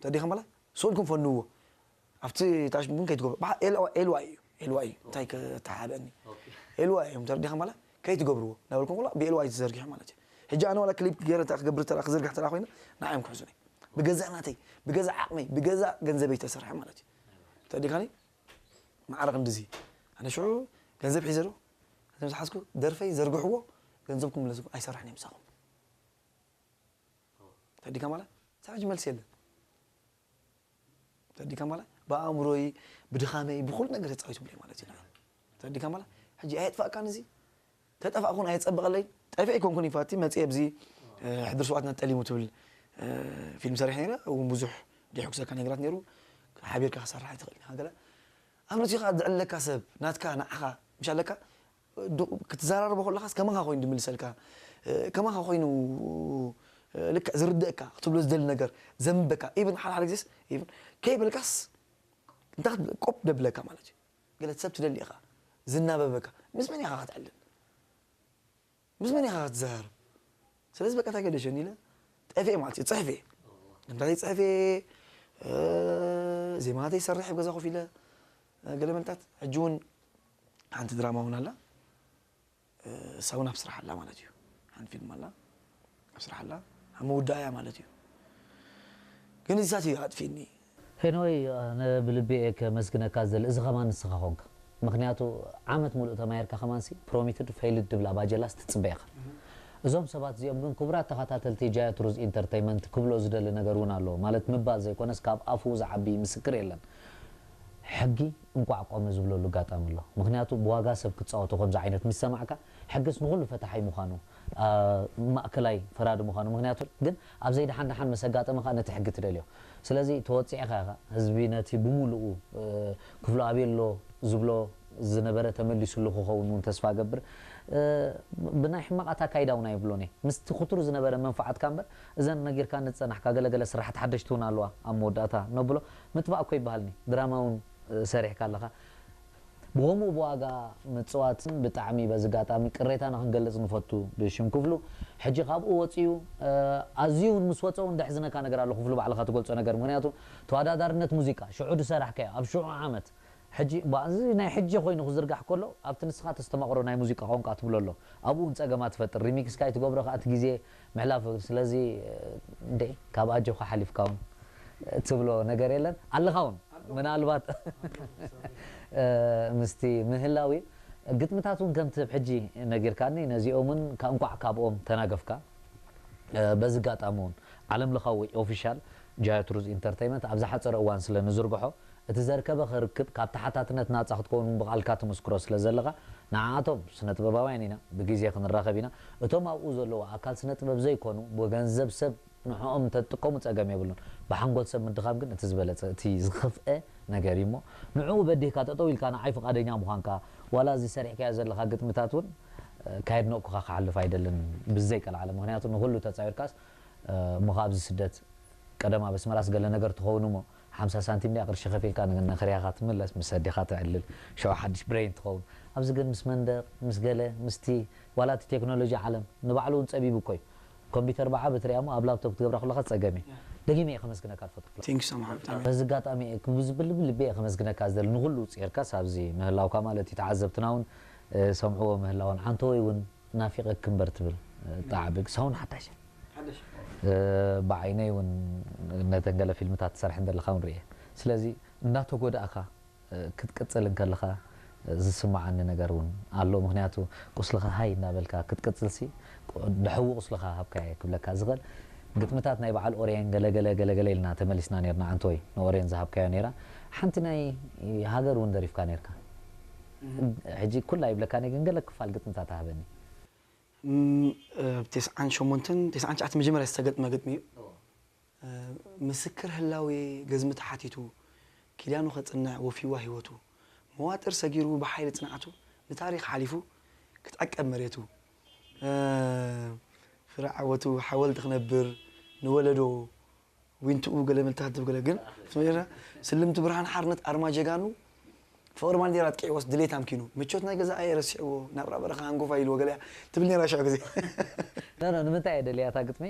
ተዲኸ መላ ሶልኩም ፈንዎ ኣብቲ ታሽሙ ግን ከይትገብሮ ኤልዋ እዩ ኤልዋ እዩ እንታይ ከተሓበኒ ኤልዋ እዮም ተረዲኸ መላ ከይትገብርዎ ናበልኩም ላ ብኤልዋ እዩ ተዘርጊሑ ማለት እዩ ሕጂ ኣነ ዋላ ክሊፕ ገይረ ክገብር ተራ ክዝርግሕ ተራ ኮይነ ንዓዮም ክሕዙኒ ብገዛእ ናተይ ብገዛእ ዓቕመይ ብገዛእ ገንዘበይ ተሰርሐ ማለት እዩ ተዲካኒ ማዕረ ክንድዚ ኣነ ሽዑ ገንዘብ ሒዘ ዶ ዝሓዝኩ ደርፈይ ዘርግሕዎ፣ ገንዘብኩም ምለስኩም ኣይሰርሕን እየ ምሳኹም። ተዲካ ማለት ሳብ ሕጂ መልሲ የለን። ተዲካ ማለት ብኣእምሮይ፣ ብድኻመይ፣ ብኹሉ ነገር ተጻዊቱ ብለይ ማለት እዩ። ተዲካ ማለት ሕጂ ኣየጥፋእካን እዚ ተጠፋእኩን ኣየጸበቐለይ። ጠፊእ ኣይኮንኩን ይፋቲ መጽእ ኣብዚ ሕድር ስዋትና ጠሊሙ ትብል ፊልም ሰሪሕ ነይረ። እውን ብዙሕ ደይሕጉሰካ ነገራት ነይሩ። ሓቢርካ ክሰርሕ ኣይትኽእል ኢኻ ገለ ኣብ ነዚኻ ዝዕለካ ሰብ ናትካ ንዓኻ ምሽ ኣለካ ክትዘራረቦ ከለኻስ ከማኻ ኮይኑ ዝምልሰልካ ከማኻ ኮይኑ ልክዕ ዝርድእካ ክትብሎ ዝደሊ ነገር ዘንበካ ኢብን ሓደ ሓደ ግዜስ ኢብን ከይበልካስ እንታይ ቆብ ደብለካ ማለት እዩ። ገለ ሰብ ትደሊ ኢኻ ዝናበበካ ምስ መን ኢኻ ክትዕልል ምስ መን ኢኻ ክትዘራረብ? ስለዚ በቃ እንታይ ገደሸኒ ኢለ ጠፍኤ ማለት እዩ። ጽሕፌ እንታይ ጽሕፌ ዜማተይ ይሰርሕ ኣብ ገዛ ኮፍ ኢለ ገለ መልታት ሕጂ እውን ሓንቲ ድራማ እውን ኣላ እሳ እውን ኣብ ስራሕ ኣላ ማለት እዩ። ሓንቲ ፊልም ኣላ ኣብ ስራሕ ኣላ ኣብ ምውዳእ እያ ማለት እዩ። ግን እዚታት እዩ ኣጥፊኒ። ሄኖይ ኣነ ብልቢ እየ ከመስግነካ ዝደሊ እዚ ከማን ንስኻ ኾንካ ምኽንያቱ ዓመት ሙሉእ ተማሂርካ ከማንሲ ፕሮሚትድ ፈይልድ ድብላ ባጀላስ ትፅበ ኢኻ እዞም ሰባት እዚኦም ግን ክቡራት ተኸታተልቲ ጃያት ሩዝ ኢንተርተይመንት ክብሎ ዝደሊ ነገር እውን ኣለዎ ማለት ምባል ዘይኮነስ ካብ ኣፉ ዝዓቢ ምስክር የለን ሕጊ እንቋዕ ቆመ ዝብለሉ ኣጋጣሚ ኣሎ ምኽንያቱ ብዋጋ ሰብ ክትፃወቶ ከምዚ ዓይነት ምስ ሰማዕካ ሕግስ ንኹሉ ፈታሓይ ምዃኑ ማእከላይ ፈራዲ ምዃኑ ምኽንያቱ ግን ኣብ ዘይደሓን ደሓን ምስ ኣጋጠመ ከዓ ነቲ ሕጊ ትደልዮ ስለዚ ተወፂዕኻ ኢኻ ህዝቢ ነቲ ብምሉኡ ክፍሉ ኣበይ ኣሎ ዝብሎ ዝነበረ ተመሊሱሉ ክኸውን እውን ተስፋ ገብር ብናይ ሕማቓት ኣካይዳ እውን ኣይብሎን እየ ምስቲ ክቱር ዝነበረ መንፋዓትካ እምበር እዘን ነጊርካኒ ዝፀናሕካ ገለገለ ስራሕቲ ሓደሽቲ እውን ኣለዋ ኣብ መወዳእታ ነብሎ ምጥፋእ እኮ ይበሃልኒ ድራማ እውን ሰሪሕካ ኣለኻ ብኸምኡ ብዋጋ ምፅዋትን ብጣዕሚ በዚ ኣጋጣሚ ቅሬታና ክንገልፅ ንፈቱ ብሽም ክፍሉ ሕጂ ካብኡ ወፂኡ ኣዝዩ እውን ምስ ወፀ እውን ደሕዝነካ ነገር ኣሎ ክፍሉ ባዕልካ ትገልፆ ነገር ምክንያቱ ተወዳዳርነት ሙዚቃ ሽዑ ዝሰራሕካዮ ኣብ ሽዑ ዓመት ሕጂ እዚ ናይ ሕጂ ኮይኑ ክዝርጋሕ ከሎ ኣብቲ ንስኻ ተስተማቕሮ ናይ ሙዚቃ ቋንቋ ትብሎ ኣሎ ኣብኡ እውን ፀገማት ትፈጥር ሪሚክስ ካይ ትገብሮ ከዓ እቲ ግዜ ምሕላፍ ስለዚ እንዴ ካብ ኣጆኻ ሓሊፍካ እውን ትብሎ ነገር የለን ኣለኻ እውን ምናልባት ምስቲ ምህላው እዩ ግጥምታት እውን ከምቲ ሕጂ ነጊርካኒ ነዚኦምን እንቋዕ ካብኦም ተናገፍካ በዚ ኣጋጣሚ እውን ዓለም ለኻዊ ኦፊሻል ጃያት ሩዝ ኢንተርተይመንት ኣብ ዝሓፀረ እዋን ስለ ንዝርግሖ እቲ ዘርከበ ከርክብ ካብ ተሓታትነት ናፃ ክትከውን እውን ብቓልካ ትምስክሮ ስለ ዘለኻ ንዓኣቶም ስነ ጥበባውያን ኢና ብግዜ ክንራኸብ ኢና እቶም ኣብኡ ዘለዉ ኣካል ስነ ጥበብ ዘይኮኑ ብገንዘብ ሰብ ንዕኦም እንተትጥቀሙ ጸገም የብሉን። ብሓንጎል ሰብ ምድኻም ግን እቲ ዝበለጸ፣ እቲ ዝኸፍአ ነገር እዩ እሞ ንዕኡ በዲህካ ጠጠው ኢልካ ንዓይ ፍቓደኛ ምዃንካ ዋላ እዚ ሰሪሕካዮ ዘለኻ ግጥምታት እውን ካየድነቕኩኻ ክሓልፍ ኣይደልን ብዘይ ቀልዓለም። ምኽንያቱ ንኹሉ ተጻዊርካስ እሞ ካብዚ ስደት ቀደም ኣብ ኣስመራስ ገለ ነገር ትኸውን እሞ ሓምሳ ሳንቲም ድያ ቅርሺ ከፊልካ ንክርያኻ ትምለስ ምስ ኣዴኻ ተዕልል ሽዑ ሓድሽ ብሬን ትኸውን ኣብዚ ግን ምስ መንደቕ ምስ ገለ ምስቲ ዋላ እቲ ቴክኖሎጂ ዓለም ንባዕሉ እውን ጸቢቡ እኮ እዩ ኮምፒተር ብዓቢ ትሪኣ እሞ ኣብ ላፕቶፕ ክትገብራ ከለኻ ጸገም እዩ። ደጊመ እየ ከመስግነካ ዝፈትኹ። Thank you so much ብጣዕሚ። በዚ ኣጋጣሚ እየ ክብዝብል ልቢ እየ ከመስግነካ ዝደሊ ንኹሉ ውጽእ ጌርካስ ኣብዚ ምህላውካ ማለት እዩ ተዓዘብትና እውን ሰምዕዎ ምህላውን ዓንተወይ እውን ናፊቐኪ እምበር ትብል ጣዕቢ ሳውን ሓዳሽ እየ። ብዓይነይ እውን ነተን ገለ ፊልምታት ትሰርሕ እንደለኻ እውን ርእየ። ስለዚ እንዳተጎዳእካ ክትቅጽል እንከለኻ ዝስምዓኒ ነገር እውን ኣሎ። ምኽንያቱ ቁስልኻ ሃይ እናበልካ ክትቅጽልሲ ድሕዊ ቁስልኻ ሃብካየ ክብለካ ዝኽእል ግጥምታት ናይ በዓል ኦርየን ገለገለ ገለገለ ኢልና ተመሊስና ነርና ዓንተወይ ንኦርየን ዝሃብካዮ ነይራ። ሓንቲ ናይ ሃገር እውን ደሪፍካ ነርካ። ሕጂ ኩላ ይብለካ እየ ግን ገለ ክፋል ግጥምታት ሃበኒ። ኣብ ተስዓን ሸሞንተን ተስዓን ትሽዓተን መጀመርያ ዝተገጥመ ግጥሚ እዩ። ምስክር ህላዌ ገዝሚ ተሓቲቱ ኪዳኑ ከጽንዕ ወፊዋ ህይወቱ መዋጥር ሰጊሩ ብሓይሊ ጽንዓቱ ንታሪኽ ሓሊፉ ክትዕቀብ መሬቱ ፍረ ዓወቱ ሓወልቲ ክነብር ንወለዶ ዊንትኡ ገለ መልቲ ሃድብ ገለ ግን እቲ መጀመርያ ስልምቲ ብርሃን ሓርነት ኣርማ ጀጋኑ ፍቕሪ ባንዴራ ኣጥቂዕዎስ ድሌት ኣምኪኑ ምቾት ናይ ገዛ ኣየ ረሲዕዎ ናብራ በረኻ ሃንጎፋ ኢልዎ ገለ እያ ትብል ነይራ ሽዑ ግዜ። ኖ ኖ ንምንታይ እየ ደልያ እታ ግጥሚ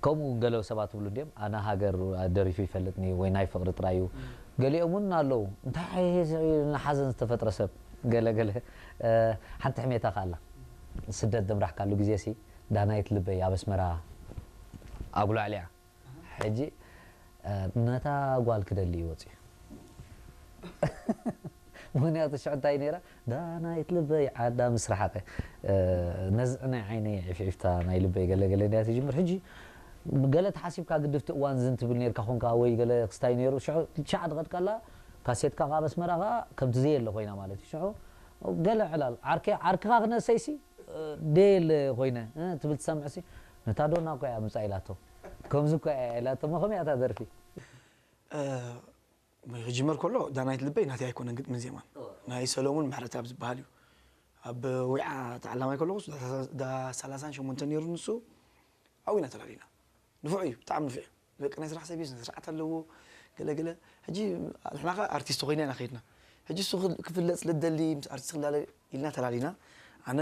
ከምኡ እውን ገለ ሰባት ትብሉ እንዲዮም ኣነ ሃገር ደሪፉ ይፈልጥኒ ወይ ናይ ፍቕሪ ጥራይ እዩ ገሊኦም እውን ኣለዉ እንታይ ንሓዘን ዝተፈጥረ ሰብ ገለ ገለ ሓንቲ ሕሜታ ከኣላ ስደት ዘምራሕካሉ ግዜ ሲ ዳናይት ልበይ ኣብ ኣስመራ ኣጉላዕሊዓ ሕጂ ነታ ጓል ክደሊ እዩ ወፂኡ ምኽንያቱ ሽዑ እንታይ ነይራ? ዳናይት ልበይ ዓዳ ምስ ረሓቐ፣ ነዝዒ ናይ ዓይነይ ዒፍዒፍታ ናይ ልበይ ገለገለ እንድያ ትጅምር። ሕጂ ገለ ተሓሲብካ ግድፍቲ እዋን ዝን ትብል ነርካ ኾንካ ወይ ገለ ክስታይ ነይሩ ሽዑ ሻዕ ድቐጥቀላ ካሴትካ ካብ ኣስመራ ኸዓ ከምቲ ዘየለ ኮይና ማለት እዩ። ሽዑ ገለ ዕላል ዓርከ ዓርክኻ ክነሰይሲ ደየለ ኮይነ ትብል ትሰምዕሲ ነታ ዶና እኮ እያ ምጻ ኢላቶ ከምዚ እኮ እያ ኢላቶ መኸም እያ እታ ደርፊ ክጅመር ከሎ ዳናይት ልበይ ናተይ ኣይኮነን ግጥምን ዜማን ናይ ሰሎሙን ምሕረተኣብ ዝበሃል እዩ። ኣብ ዊዓ ተዓላማይ ከለኹስ ዳ ሰላሳን ሸሞንተን ነይሩ ንሱ ኣብኡ ኢና ተላሊና። ንፉዕ እዩ፣ ብጣዕሚ ንፉዕ እዩ። በቃ ናይ ስራሕ ሰብ እዩ፣ ስነ ስርዓት ኣለዎ ገለ ገለ። ሕጂ ንሕና ከ ኣርቲስት ኮይና ኢና ከይድና። ሕጂ እሱ ክፍለጥ ስለ ዝደሊ ምስ ኣርቲስት ክላለ ኢልና ተላሊና። ኣነ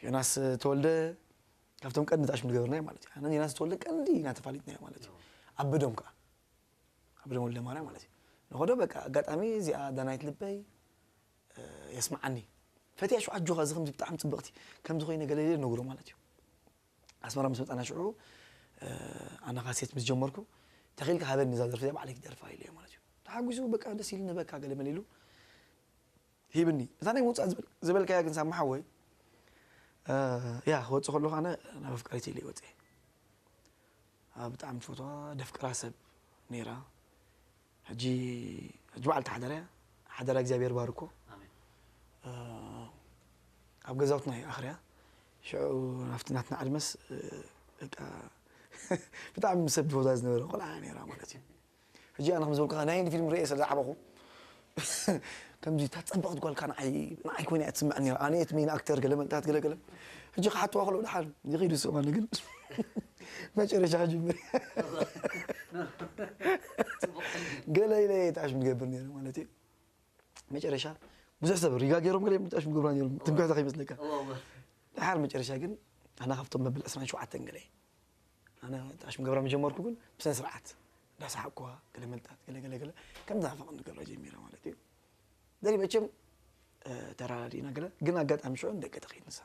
ዮናስ ተወልደ ካብቶም ቀንዲ ታሽሙ ዝገበርናዮ ማለት እዩ። ኣነ ዮናስ ተወልደ ቀንዲ ኢና ተፋሊጥናዮ ማለት እዩ። ኣበዶም ከኣ ኣበዶም ወልደ ማርያም ማለት እዩ። ንኸዶ በቃ ኣጋጣሚ እዚኣ ዳናይት ልበይ የስምዓኒ ፈትያ ሽዑ ኣጆኻ እዚ ከምዚ ብጣዕሚ ፅብቕቲ ከምዚ ኮይነ ገለ ኢለ ነግሮ ማለት እዩ። ኣስመራ ምስ መፃና ሽዑ ኣነ ካሴት ምስ ጀመርኩ ተኺልካ ሃበኒ እዛ ደርፊ እዚኣ ባዕለይ ክደርፋ ኢለዮ ማለት እዩ። ተሓጒሱ በቃ ደስ ኢሉ ነበካ ገለ መለ ኢሉ ሂብኒ። እታ ናይ ምውፃእ ዝበልካያ ግን ሳማ ሓወይ ያ ክወፅእ ከለኹ ኣነ ናብ ኣፍቃሪት ኢለ ይወፅእ ብጣዕሚ ትፈትዋ ደፍቅራ ሰብ ነይራ ሕጂ ሕጂ በዓልቲ ሓደራ እያ ሓደራ እግዚኣብሔር ባርኮ ኣብ ገዛውትና እዩ ኣኽርያ ሽዑ ናፍቲ ናትና ዕድመስ በቃ ብጣዕሚ ሰብ ዝፈትዋ ዝነበረ ቆልዓ እያ ነይራ ማለት እዩ ሕጂ ኣነ ከም ዝበልኩኻ ናይ ህንዲ ፊልም ርእየ ስለ ዝዓበኹ ከምዚ እታ ጸበቕት ጓልካ ንዓይ ንዓይ ኮይና እያ ትስምዐኒ ነራ ኣነ እቲ ሜን ኣክተር ገለ መልታት ገለ ገለ ሕጂ ክሓትዋ ከለዉ ደሓን ይኸይዱ ዝስእማኒ ግን መጨረሻ ሕጂ ገለ ኢለ እየ ጣሽ ምገብር ነይረ ማለት እዩ መጨረሻ ብዙሕ ሰብ ሪጋ ገይሮም ገለ ምጣሽ ምገብራ ነይሮም ትምክሕቲ ከይመስለካ ደሓር መጨረሻ ግን ኣነ ካብቶም መብል ዕስራን ሸውዓተን ገለ ኣነ ጣሽ ምገብራ ምጀመርኩ ግን ብስነ ስርዓት እንዳሰሓቅኩዋ ገለ መልጣት ገለ ገለ ገለ ከም ዝናፈቕ ንገብራ ጀሚረ ማለት እዩ ደሊ መቸም ተራዳዲእና ገለ ግን ኣጋጣሚ ሽዑ ደገ ተኸይድ ንሳ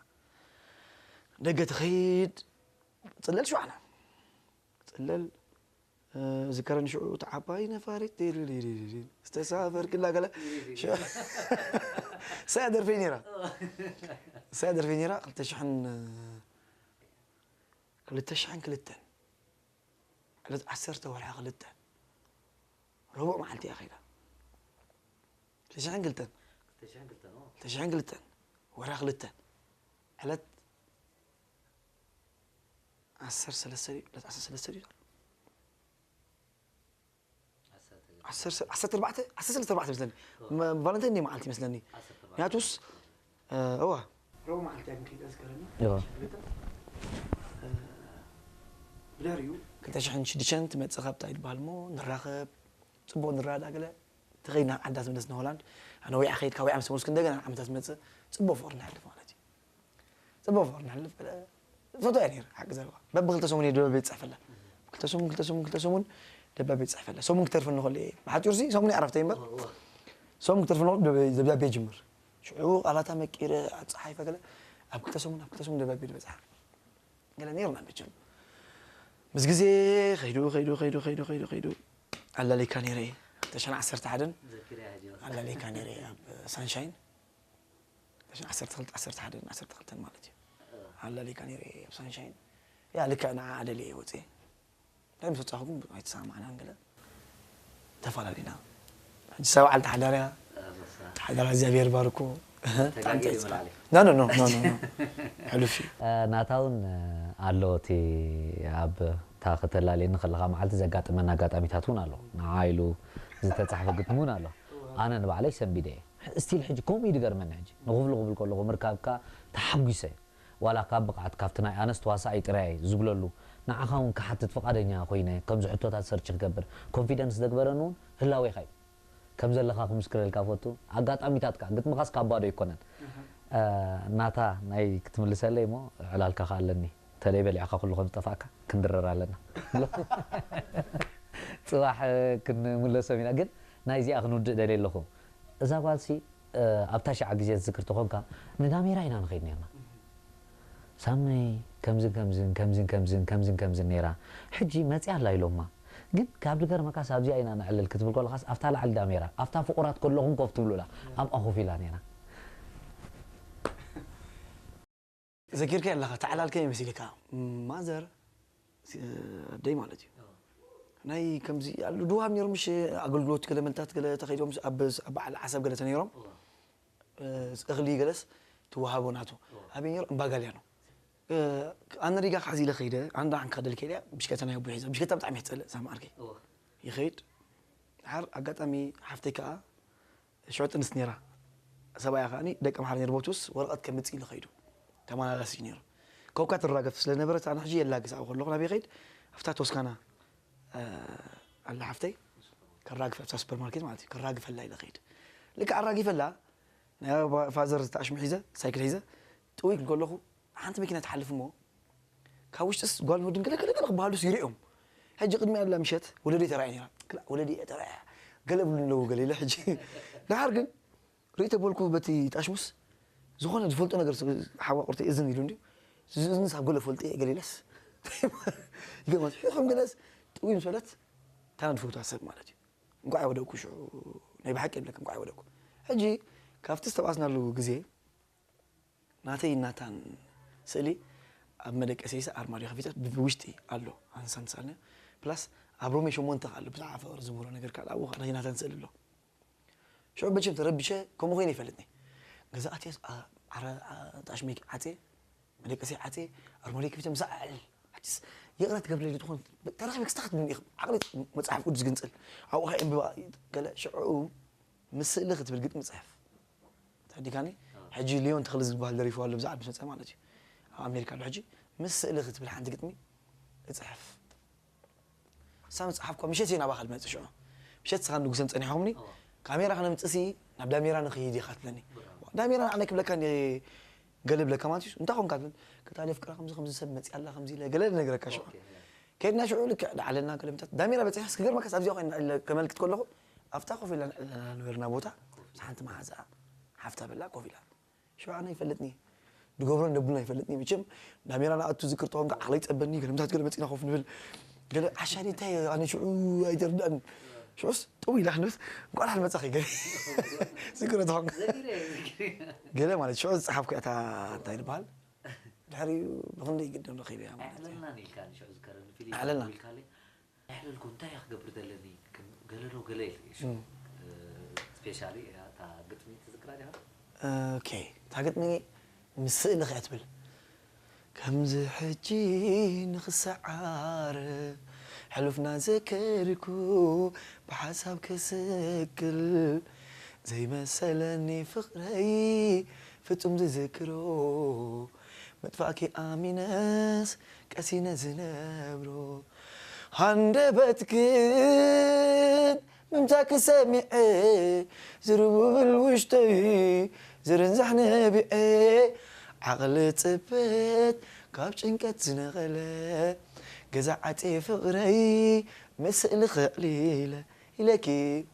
ደገ ተኸይድ ፅለል ሽዋዕና ፅለል ዝከረን ሽዑ ተዓባይ ነፋሪት ዝተሳፈር ክላ ገለ ሰያ ደርፈይ ነራ ሰያ ደርፈይ ነራ ክልተ ሽሕን ክልተ ሽሕን ክልተን ዕለት ዓሰርተ ወርሒ ክልተ ረቡዕ መዓልቲ እያ ከይዳ ክልተ ሽሕን ክልተን ክልተ ሽሕን ክልተን ወርሒ ክልተ ዕለት ዓሰርተ ሰለስተ ድዩ ዕለት ዓሰርተ ሰለስተ ድዩ ዓሰርተ ኣርባዕተ ዓሰርተ ሰለስተ ኣርባዕተ መስለኒ ቫለንታይን ዴይ መዓልቲ መስለኒ ምክንያቱስ እዋ ረቡዕ መዓልቲ እያ ግን ከይዳ ዝከረኒ ብድሕሪኡ ክልተ ሽሕን ሽዱሽተን ትመፅእ ካብታ ይድበሃል እሞ ንራኸብ ፅቡቅ ንረዳዳ ገለ ተኸይድና ዓዳ ትምለስ ንሆላንድ ኣነ ወይዓ ከይድ ካብ ወይዓ ምስ ተመልስኩ እንደገና ዓመታት ዝመፅእ ፅቡቅ ፍቅሪ ንሕልፍ ማለት እዩ ፅቡቅ ፍቅሪ ንሕልፍ ገለ ዝፈትዋ እያ ነይረ ሓቂ ዘረባ በብክልተ ሰሙን እየ ደብዳቤ ይፅሕፈላ ክልተ ሰሙን ክልተ ሰሙን ክልተ ሰሙን ደብዳቤ ይፅሕፈላ ሰሙን ክተርፍ እንኸሎ እየ ብሓፂሩ ሲ ሰሙን እየ ዕረፍተይ እምበር ሰሙን ክተርፍ እንኸሎ ደብዳቤ ይጅምር ሽዑ ቃላታ መቂረ ኣፀሓይፈ ገለ ኣብ ክልተ ሰሙን ኣብ ክልተ ሰሙን ደብዳቤ ዝበፅሓ ገለ ነይርና መቸም ምስ ግዜ ከይዱ ከይዱ ከይዱ ከይዱ ከይዱ ከይዱ ኣላሊካ ነይረ እየ ክልተ ሽሕን ዓሰርተ ሓደን ኣላሊካ ነይረ እየ ኣብ ሳንሻይን ክልተ ሽሕን ዓሰርተ ክልተ ዓሰርተ ሓደን ዓሰርተ ክልተን ማለት እዩ ኣላሊካ ነይረ እየ ኣብ ሳንሻይን ያ ልክዕ ንዓ ኣደልየ እየ ወፅየ እንታይ ምስ ወፃኹ ግን ኣይተሰማማዕናን ገለ ተፈላለዩና ሕጂ ሰብ ዓል ተሓዳርያ ተሓዳራ እግዚኣብሔር ባርኮ ኖ ኖ ኖ ኖ ሕሉፍ እዩ ናታ እውን ኣሎ እቲ ኣብ እታ ከተላልየኒ ከለኻ መዓልቲ ዘጋጥመና ኣጋጣሚታት እውን ኣሎ ንዓ ኢሉ ዝተፃሕፈ ግጥሚ እውን ኣሎ ኣነ ንባዕለይ ሰንቢደ እየ ስቲል ሕጂ ከምኡ እዩ ዝገርመኒ ሕጂ ንኽፍሉ ክብል ከለኹ ምርካብካ ተሓጒሰ ዋላ ካብ ብቕዓት ካብቲ ናይ ኣነስ ተዋሳኣይ ጥራይ ዝብለሉ ንዓኻ እውን ክሓትት ፍቓደኛ ኮይነ ከምዚ ሕቶታት ሰርች ክገብር ኮንፊደንስ ዘግበረኒ እውን ህላዌኻ እዩ ከም ዘለኻ ክምስክረልካ ፈቱ ኣጋጣሚታት ከዓ ግጥምኻስ ካብ ባዶ ኣይኮነን ናታ ናይ ክትምልሰለይ እሞ ዕላልካ ከዓ ኣለኒ ተለይ በሊዕካ ኩሉ ከም ዝጠፋእካ ክንድረር ኣለና ፅባሕ ክንምለሶም ኢና ግን ናይዚኣ ክንውድእ ደልየ ኣለኹ እዛ ጓልሲ ኣብታ ሽዓ ግዜ ዝዝክር ተኾንካ ንዳሜራ ኢና ንኸይድ ነርና ሳመይ ከምዝን ከምዝን ከምዝን ከምዝን ከምዝን ከምዝን ነይራ ሕጂ መፅያ ኣላ ኢሎማ ግን ካብ ዝገርመካስ ኣብዚኣ ኢና ነዕልል ክትብል ከለኻስ ኣብታ ላዕሊ ዳሜራ ኣብታ ፍቑራት ከለኹም ኮፍ ትብሉላ ኣብኣ ኮፍ ኢላ ነይራ። ዘኪርካዮ ኣለኻ ተዓላልከ ይመስልካ ማዘር ኣደይ ማለት እዩ ናይ ከምዚ ኣሉ ድዋብ ነይሮም ምሽ ኣገልግሎት ገለ መልታት ገለ ተኸይዶም ኣብ በዓል ዓሰብ ገለ ተነይሮም እኽሊ ገለስ ትወሃቦ ናቱ ኣበይ ነይሩ እምባጋልያ ነው ኣነ ሪጋ ካዚ ኢለ ከይደ ኣንዳ ዓንካ ደል ከይደ ብሽከተ ናይ ኣቦ ሒዘ ብሽከታ ብጣዕሚ ይሕጸለ ሳማ ዓርከይ ይኸይድ ድሓር ኣጋጣሚ ሓፍተይ ከዓ ሽዑ ጥንስ ነይራ ሰብኣያ ከዓኒ ደቂ ኣምሓራ ነይሩ ቦቱስ ወረቐት ከምጽእ ኢሉ ከይዱ ተመላላሲ እዩ ነይሩ ኮካ ትራገፍ ስለነበረት ኣነ ሕጂ የላግስ ኣብኡ ከለኹ ናበይ ከይድ ኣብታ ቶስካና ኣላ ሓፍተይ ከራግፍ ኣብታ ሱፐርማርኬት ማለት እዩ ከራግፈላ ኢለ ከይድ ልክዕ ኣራጊፈላ ናይ ፋዘር ተኣሽሙ ሒዘ ሳይክል ሒዘ ጥውይ ክብል ከለኹ ሓንቲ መኪና ትሓልፍ እሞ ካብ ውሽጥስ ጓል ወድን ገለ ገለ ገለ ክበሃሉስ ይሪኦም ሕጂ ቅድሚ ኣላ ምሸት ወለዲ ተራእየ ነራ ወለዲ ተራእያ ገለ ብሉ ኣለዉ ገለ ኢለ ሕጂ ድሓር ግን ርኢ ተበልኩ በቲ ጣሽሙስ ዝኾነ ዝፈልጦ ነገር ሓዋ ቁርቲ እዝን ኢሉ እንዲዩ ዝእዝንስ ኣብ ገለ ፈልጦ እየ ገለ ኢለስ ይገርማል ከም ገለስ ጥውይ ምስ በለት ታና ዝፈትዋ ሰብ ማለት እዩ እንኳዕ ወደኩ ሽዑ ናይ ብሓቂ ይብለካ እንኳዕ ወደኩ ሕጂ ካብቲ ዝተባስናሉ ግዜ ናተይ ናታን ስእሊ ኣብ መደቀሲስ ኣርማድዮ ከፊተ ብውሽጢ ኣሎ ኣንሳን ሳልነ ፕላስ ኣብ ሮሜ ሸሞንተ ኣሎ ብዛዕባ ፍቅሪ ዝምህሮ ነገር ካል ኣብኡ ናይ ናታን ስእሊ ኣሎ ሽዑ በቸም ተረቢሸ ከምኡ ኮይነ ይፈልጥኒ ገዛ ኣትየስ ጣሽመይ ዓፅየ መደቀሲ ዓፅየ ኣርማድዮ ከፊተ ምሳዕ ኣዕልል ሕጅስ ይቕረ ትገብርለይ ትኾን ተረኺበ ክስታክት ምን ዓቕሊ መፅሓፍ ቅዱስ ግንፅል ኣብኡ ከ እንብባ ገለ ሽዑ ምስ ስእሊ ክትብል ግጥሚ ፅሕፍ ተረዲካኒ ሕጂ ሊዮን ተኽሊ ዝበሃል ደሪፉ ኣሎ ብዛዕባ ምስ መፀ ማለት እዩ ኣብ ኣሜሪካ ኣሎ ሕጂ ምስ ስእሊ ክትብል ሓንቲ ግጥሚ እፅሕፍ እሳ መፅሓፍ እኳ ምሸት እየ ናባኻ ልመፅእ ሽዑ ምሸት ስኻን ንጉሰን ፀኒሖምኒ ካሜራ ክነምፅእ ሲ ናብ ዳሜራ ንኽይድ ኢኻ ትብለኒ ዳሜራ ንዓነ ክብለካ እንደ ገለ ብለካ ማለት እዩ እንታይ ኾንካ ትብል ክታሊ ፍቅራ ከምዚ ከምዚ ሰብ መፅያ ኣላ ከምዚ ኢለ ገለ ነገረካ ሽዑ ከድና ሽዑ ልክዕ ዳዓለና ገለምታት ዳሜራ በፂሐስ ክገርመካስ ኣብዚኣ ኮይና ከመልክት ከለኹ ኣብታ ኮፍ ኢልና ንዕለና ነበርና ቦታ ሓንቲ መሓዛ ሓፍታ በላ ኮፍ ኢላ ሽዑ ኣነ ይፈልጥኒ ድገብሮ እንደብልና ይፈልጥኒ መቸም ዳሜራ ንኣቱ ዝክር ተኾንካ ዓቕለይ ፀበኒ ገለምታት ገለ መፂና ኮፍ ንብል ገለ ዓሻኒ እንታይ ኣነ ሽዑ ኣይተርዳእን ሽዑስ ጥው ኢላ ክንብል እንቋዕ ዳሓን መፃኺ ገለ ዝክር ተኾንካ ገለ ማለት ሽዑ ዝፀሓፍኩ እታ እንታይ ዝበሃል ድሕሪኡ ብክንደይ ግድም ረኺበያ ማለት እዩ ኣዕለልናን ኢልካ ንሽዑ ዝከረኒ ፊልም ኣዕለልና። ኢልካለይ ኣሕለልኩ እንታይ እየ ክገብር ዘለኒ ገለ ዶ ገለ ኢለ እየ ሽዑ ስፔሻሊ እታ ግጥሚ ትዝክራ ዲኻ ኦኬ እታ ግጥሚ ምስ ስእሊ ከእያ ትብል ከምዚ ሕጂ ንኽሰዓር ሕሉፍና ዘከርኩ ብሓሳብ ክስክል ዘይመሰለኒ ፍቕረይ ፍጹም ዝዝክሮ ምጥፋእኪ ኣሚነስ ቀሲነ ዝነብሮ ሃንደበትክን ምምታኪ ሰሚዐ ዝርውብል ውሽጠይ ዝርንዛሕ ነቢዐ ዓቕሊ ጽበት ካብ ጭንቀት ዝነቐለ ገዛ ዓጽየ ፍቕረይ ምስ ስእሊ ከዕሊለ ኢለኪ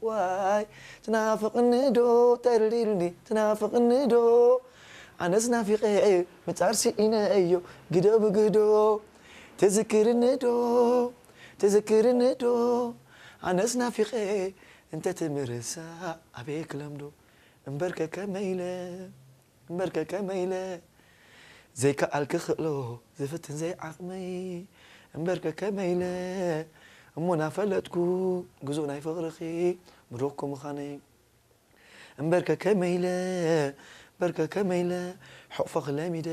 ዋይ ትናፍቕኒ ዶ ተሪርኒ ትናፍቕኒ ዶ ኣነስ ናፊቐ ምጻር ስኢነዮ ግዶ ብግዶ ትዝክርኒ ዶ ትዝክርኒ ዶ ኣነስ ናፊቐ እንተ ትምርሳ ኣበይ ክለምዶ እምበርከ ከመይለ እምበርከ ከመይለ ዘይከኣል ክኽእሎ ዝፍትን ዘይዓቕመይ እምበርከ ከመይለ እሞ ናፈለጥኩ ግዙእ ናይ ፍቕርኺ ምሩኽኩ ምዃነይ እምበርከ ከመይለ እምበርከ ከመይለ ሕቑፈኺ ለሚደ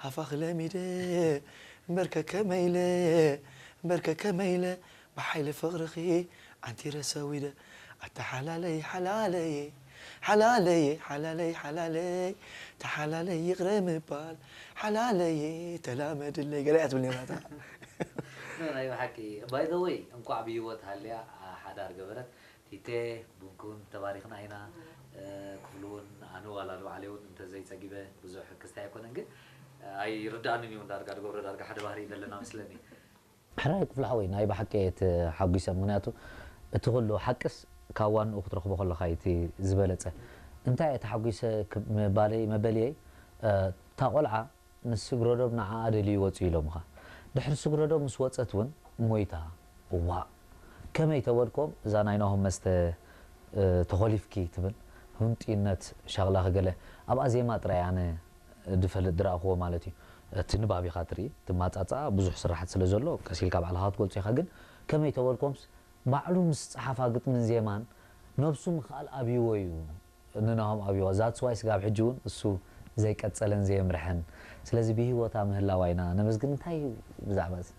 ሃፋኺ ለሚደ እምበርከ ከመይለ እምበርከ ከመይለ ብሓይሊ ፍቕርኺ ዓንቲረ ሰዊደ ኣታ ሓላለይ ሓላለይ ሓላለይ ሓላለይ ሓላለይ ተሓላለይ ይቕረ ምባል ሓላለይ ተላመድለይ ገለ እያ ትብል ነይራ እታ ናይ ብሓቂ by the way እንኳዕ ብህይወት ሃልያ ሓዳር ገበረት ቲቴ ቡንክውን ተባሪኽና ኢና ክፍሉ እውን ኣነ ዋላ ንባዕለይ እውን እንተዘይፀጊበ ብዙሕ ክስታይ ኣይኮነን ግን ኣይርድኣንን እዩ ዳርጋ ድገብሮ ዳርጋ ሓደ ባህሪ ዘለና መስለኒ ሕራይ ክፍሉ ሓወይ ናይ ብሓቂ እየ ተሓጒሰ ምክንያቱ እቲ ኩሉ ሓቅስ ካብ ዋንኡ ክትረኽቦ ከለኻ እዩ እቲ ዝበለፀ እንታይ እየ ተሓጒሰ ምባለይ መበልየይ እታ ቆልዓ ንስግረዶብ ንዓኣ ደልዩ ይወፅኡ ኢሎምኻ ድሕሪ ስግረዶብ ምስ ወፀት እውን ሞይታ እዋእ ከመይ ተበልኮም እዛ ናይ ናሆም መስተ ተኾሊፍኪ ትብል፣ ህንጥዩነት ሻቕላኺ ገለ ኣብኣ ዜማ ጥራይ ኣነ ድፈልጥ ድረኣኽዎ ማለት እዩ። እቲ ንባብ ኢኻ ትርኢ፣ እቲ ማጻጻ ብዙሕ ስራሓት ስለ ዘሎ ቀስ ኢልካ ባዕልኻ ክትገልጾ ኢኻ። ግን ከመይ ተበልኮምስ ባዕሉ ምስ ጸሓፋ ግጥምን ዜማን ነብሱ ምኽኣል ኣብይዎ እዩ። ንናሆም ኣብይዎ። That's why ስጋብ ሕጂ እውን እሱ ዘይቀጸለን ዘየምርሐን። ስለዚ ብህይወታ ምህላዋ ኢና ነመስግን። እንታይ እዩ ብዛዕባ እዚ?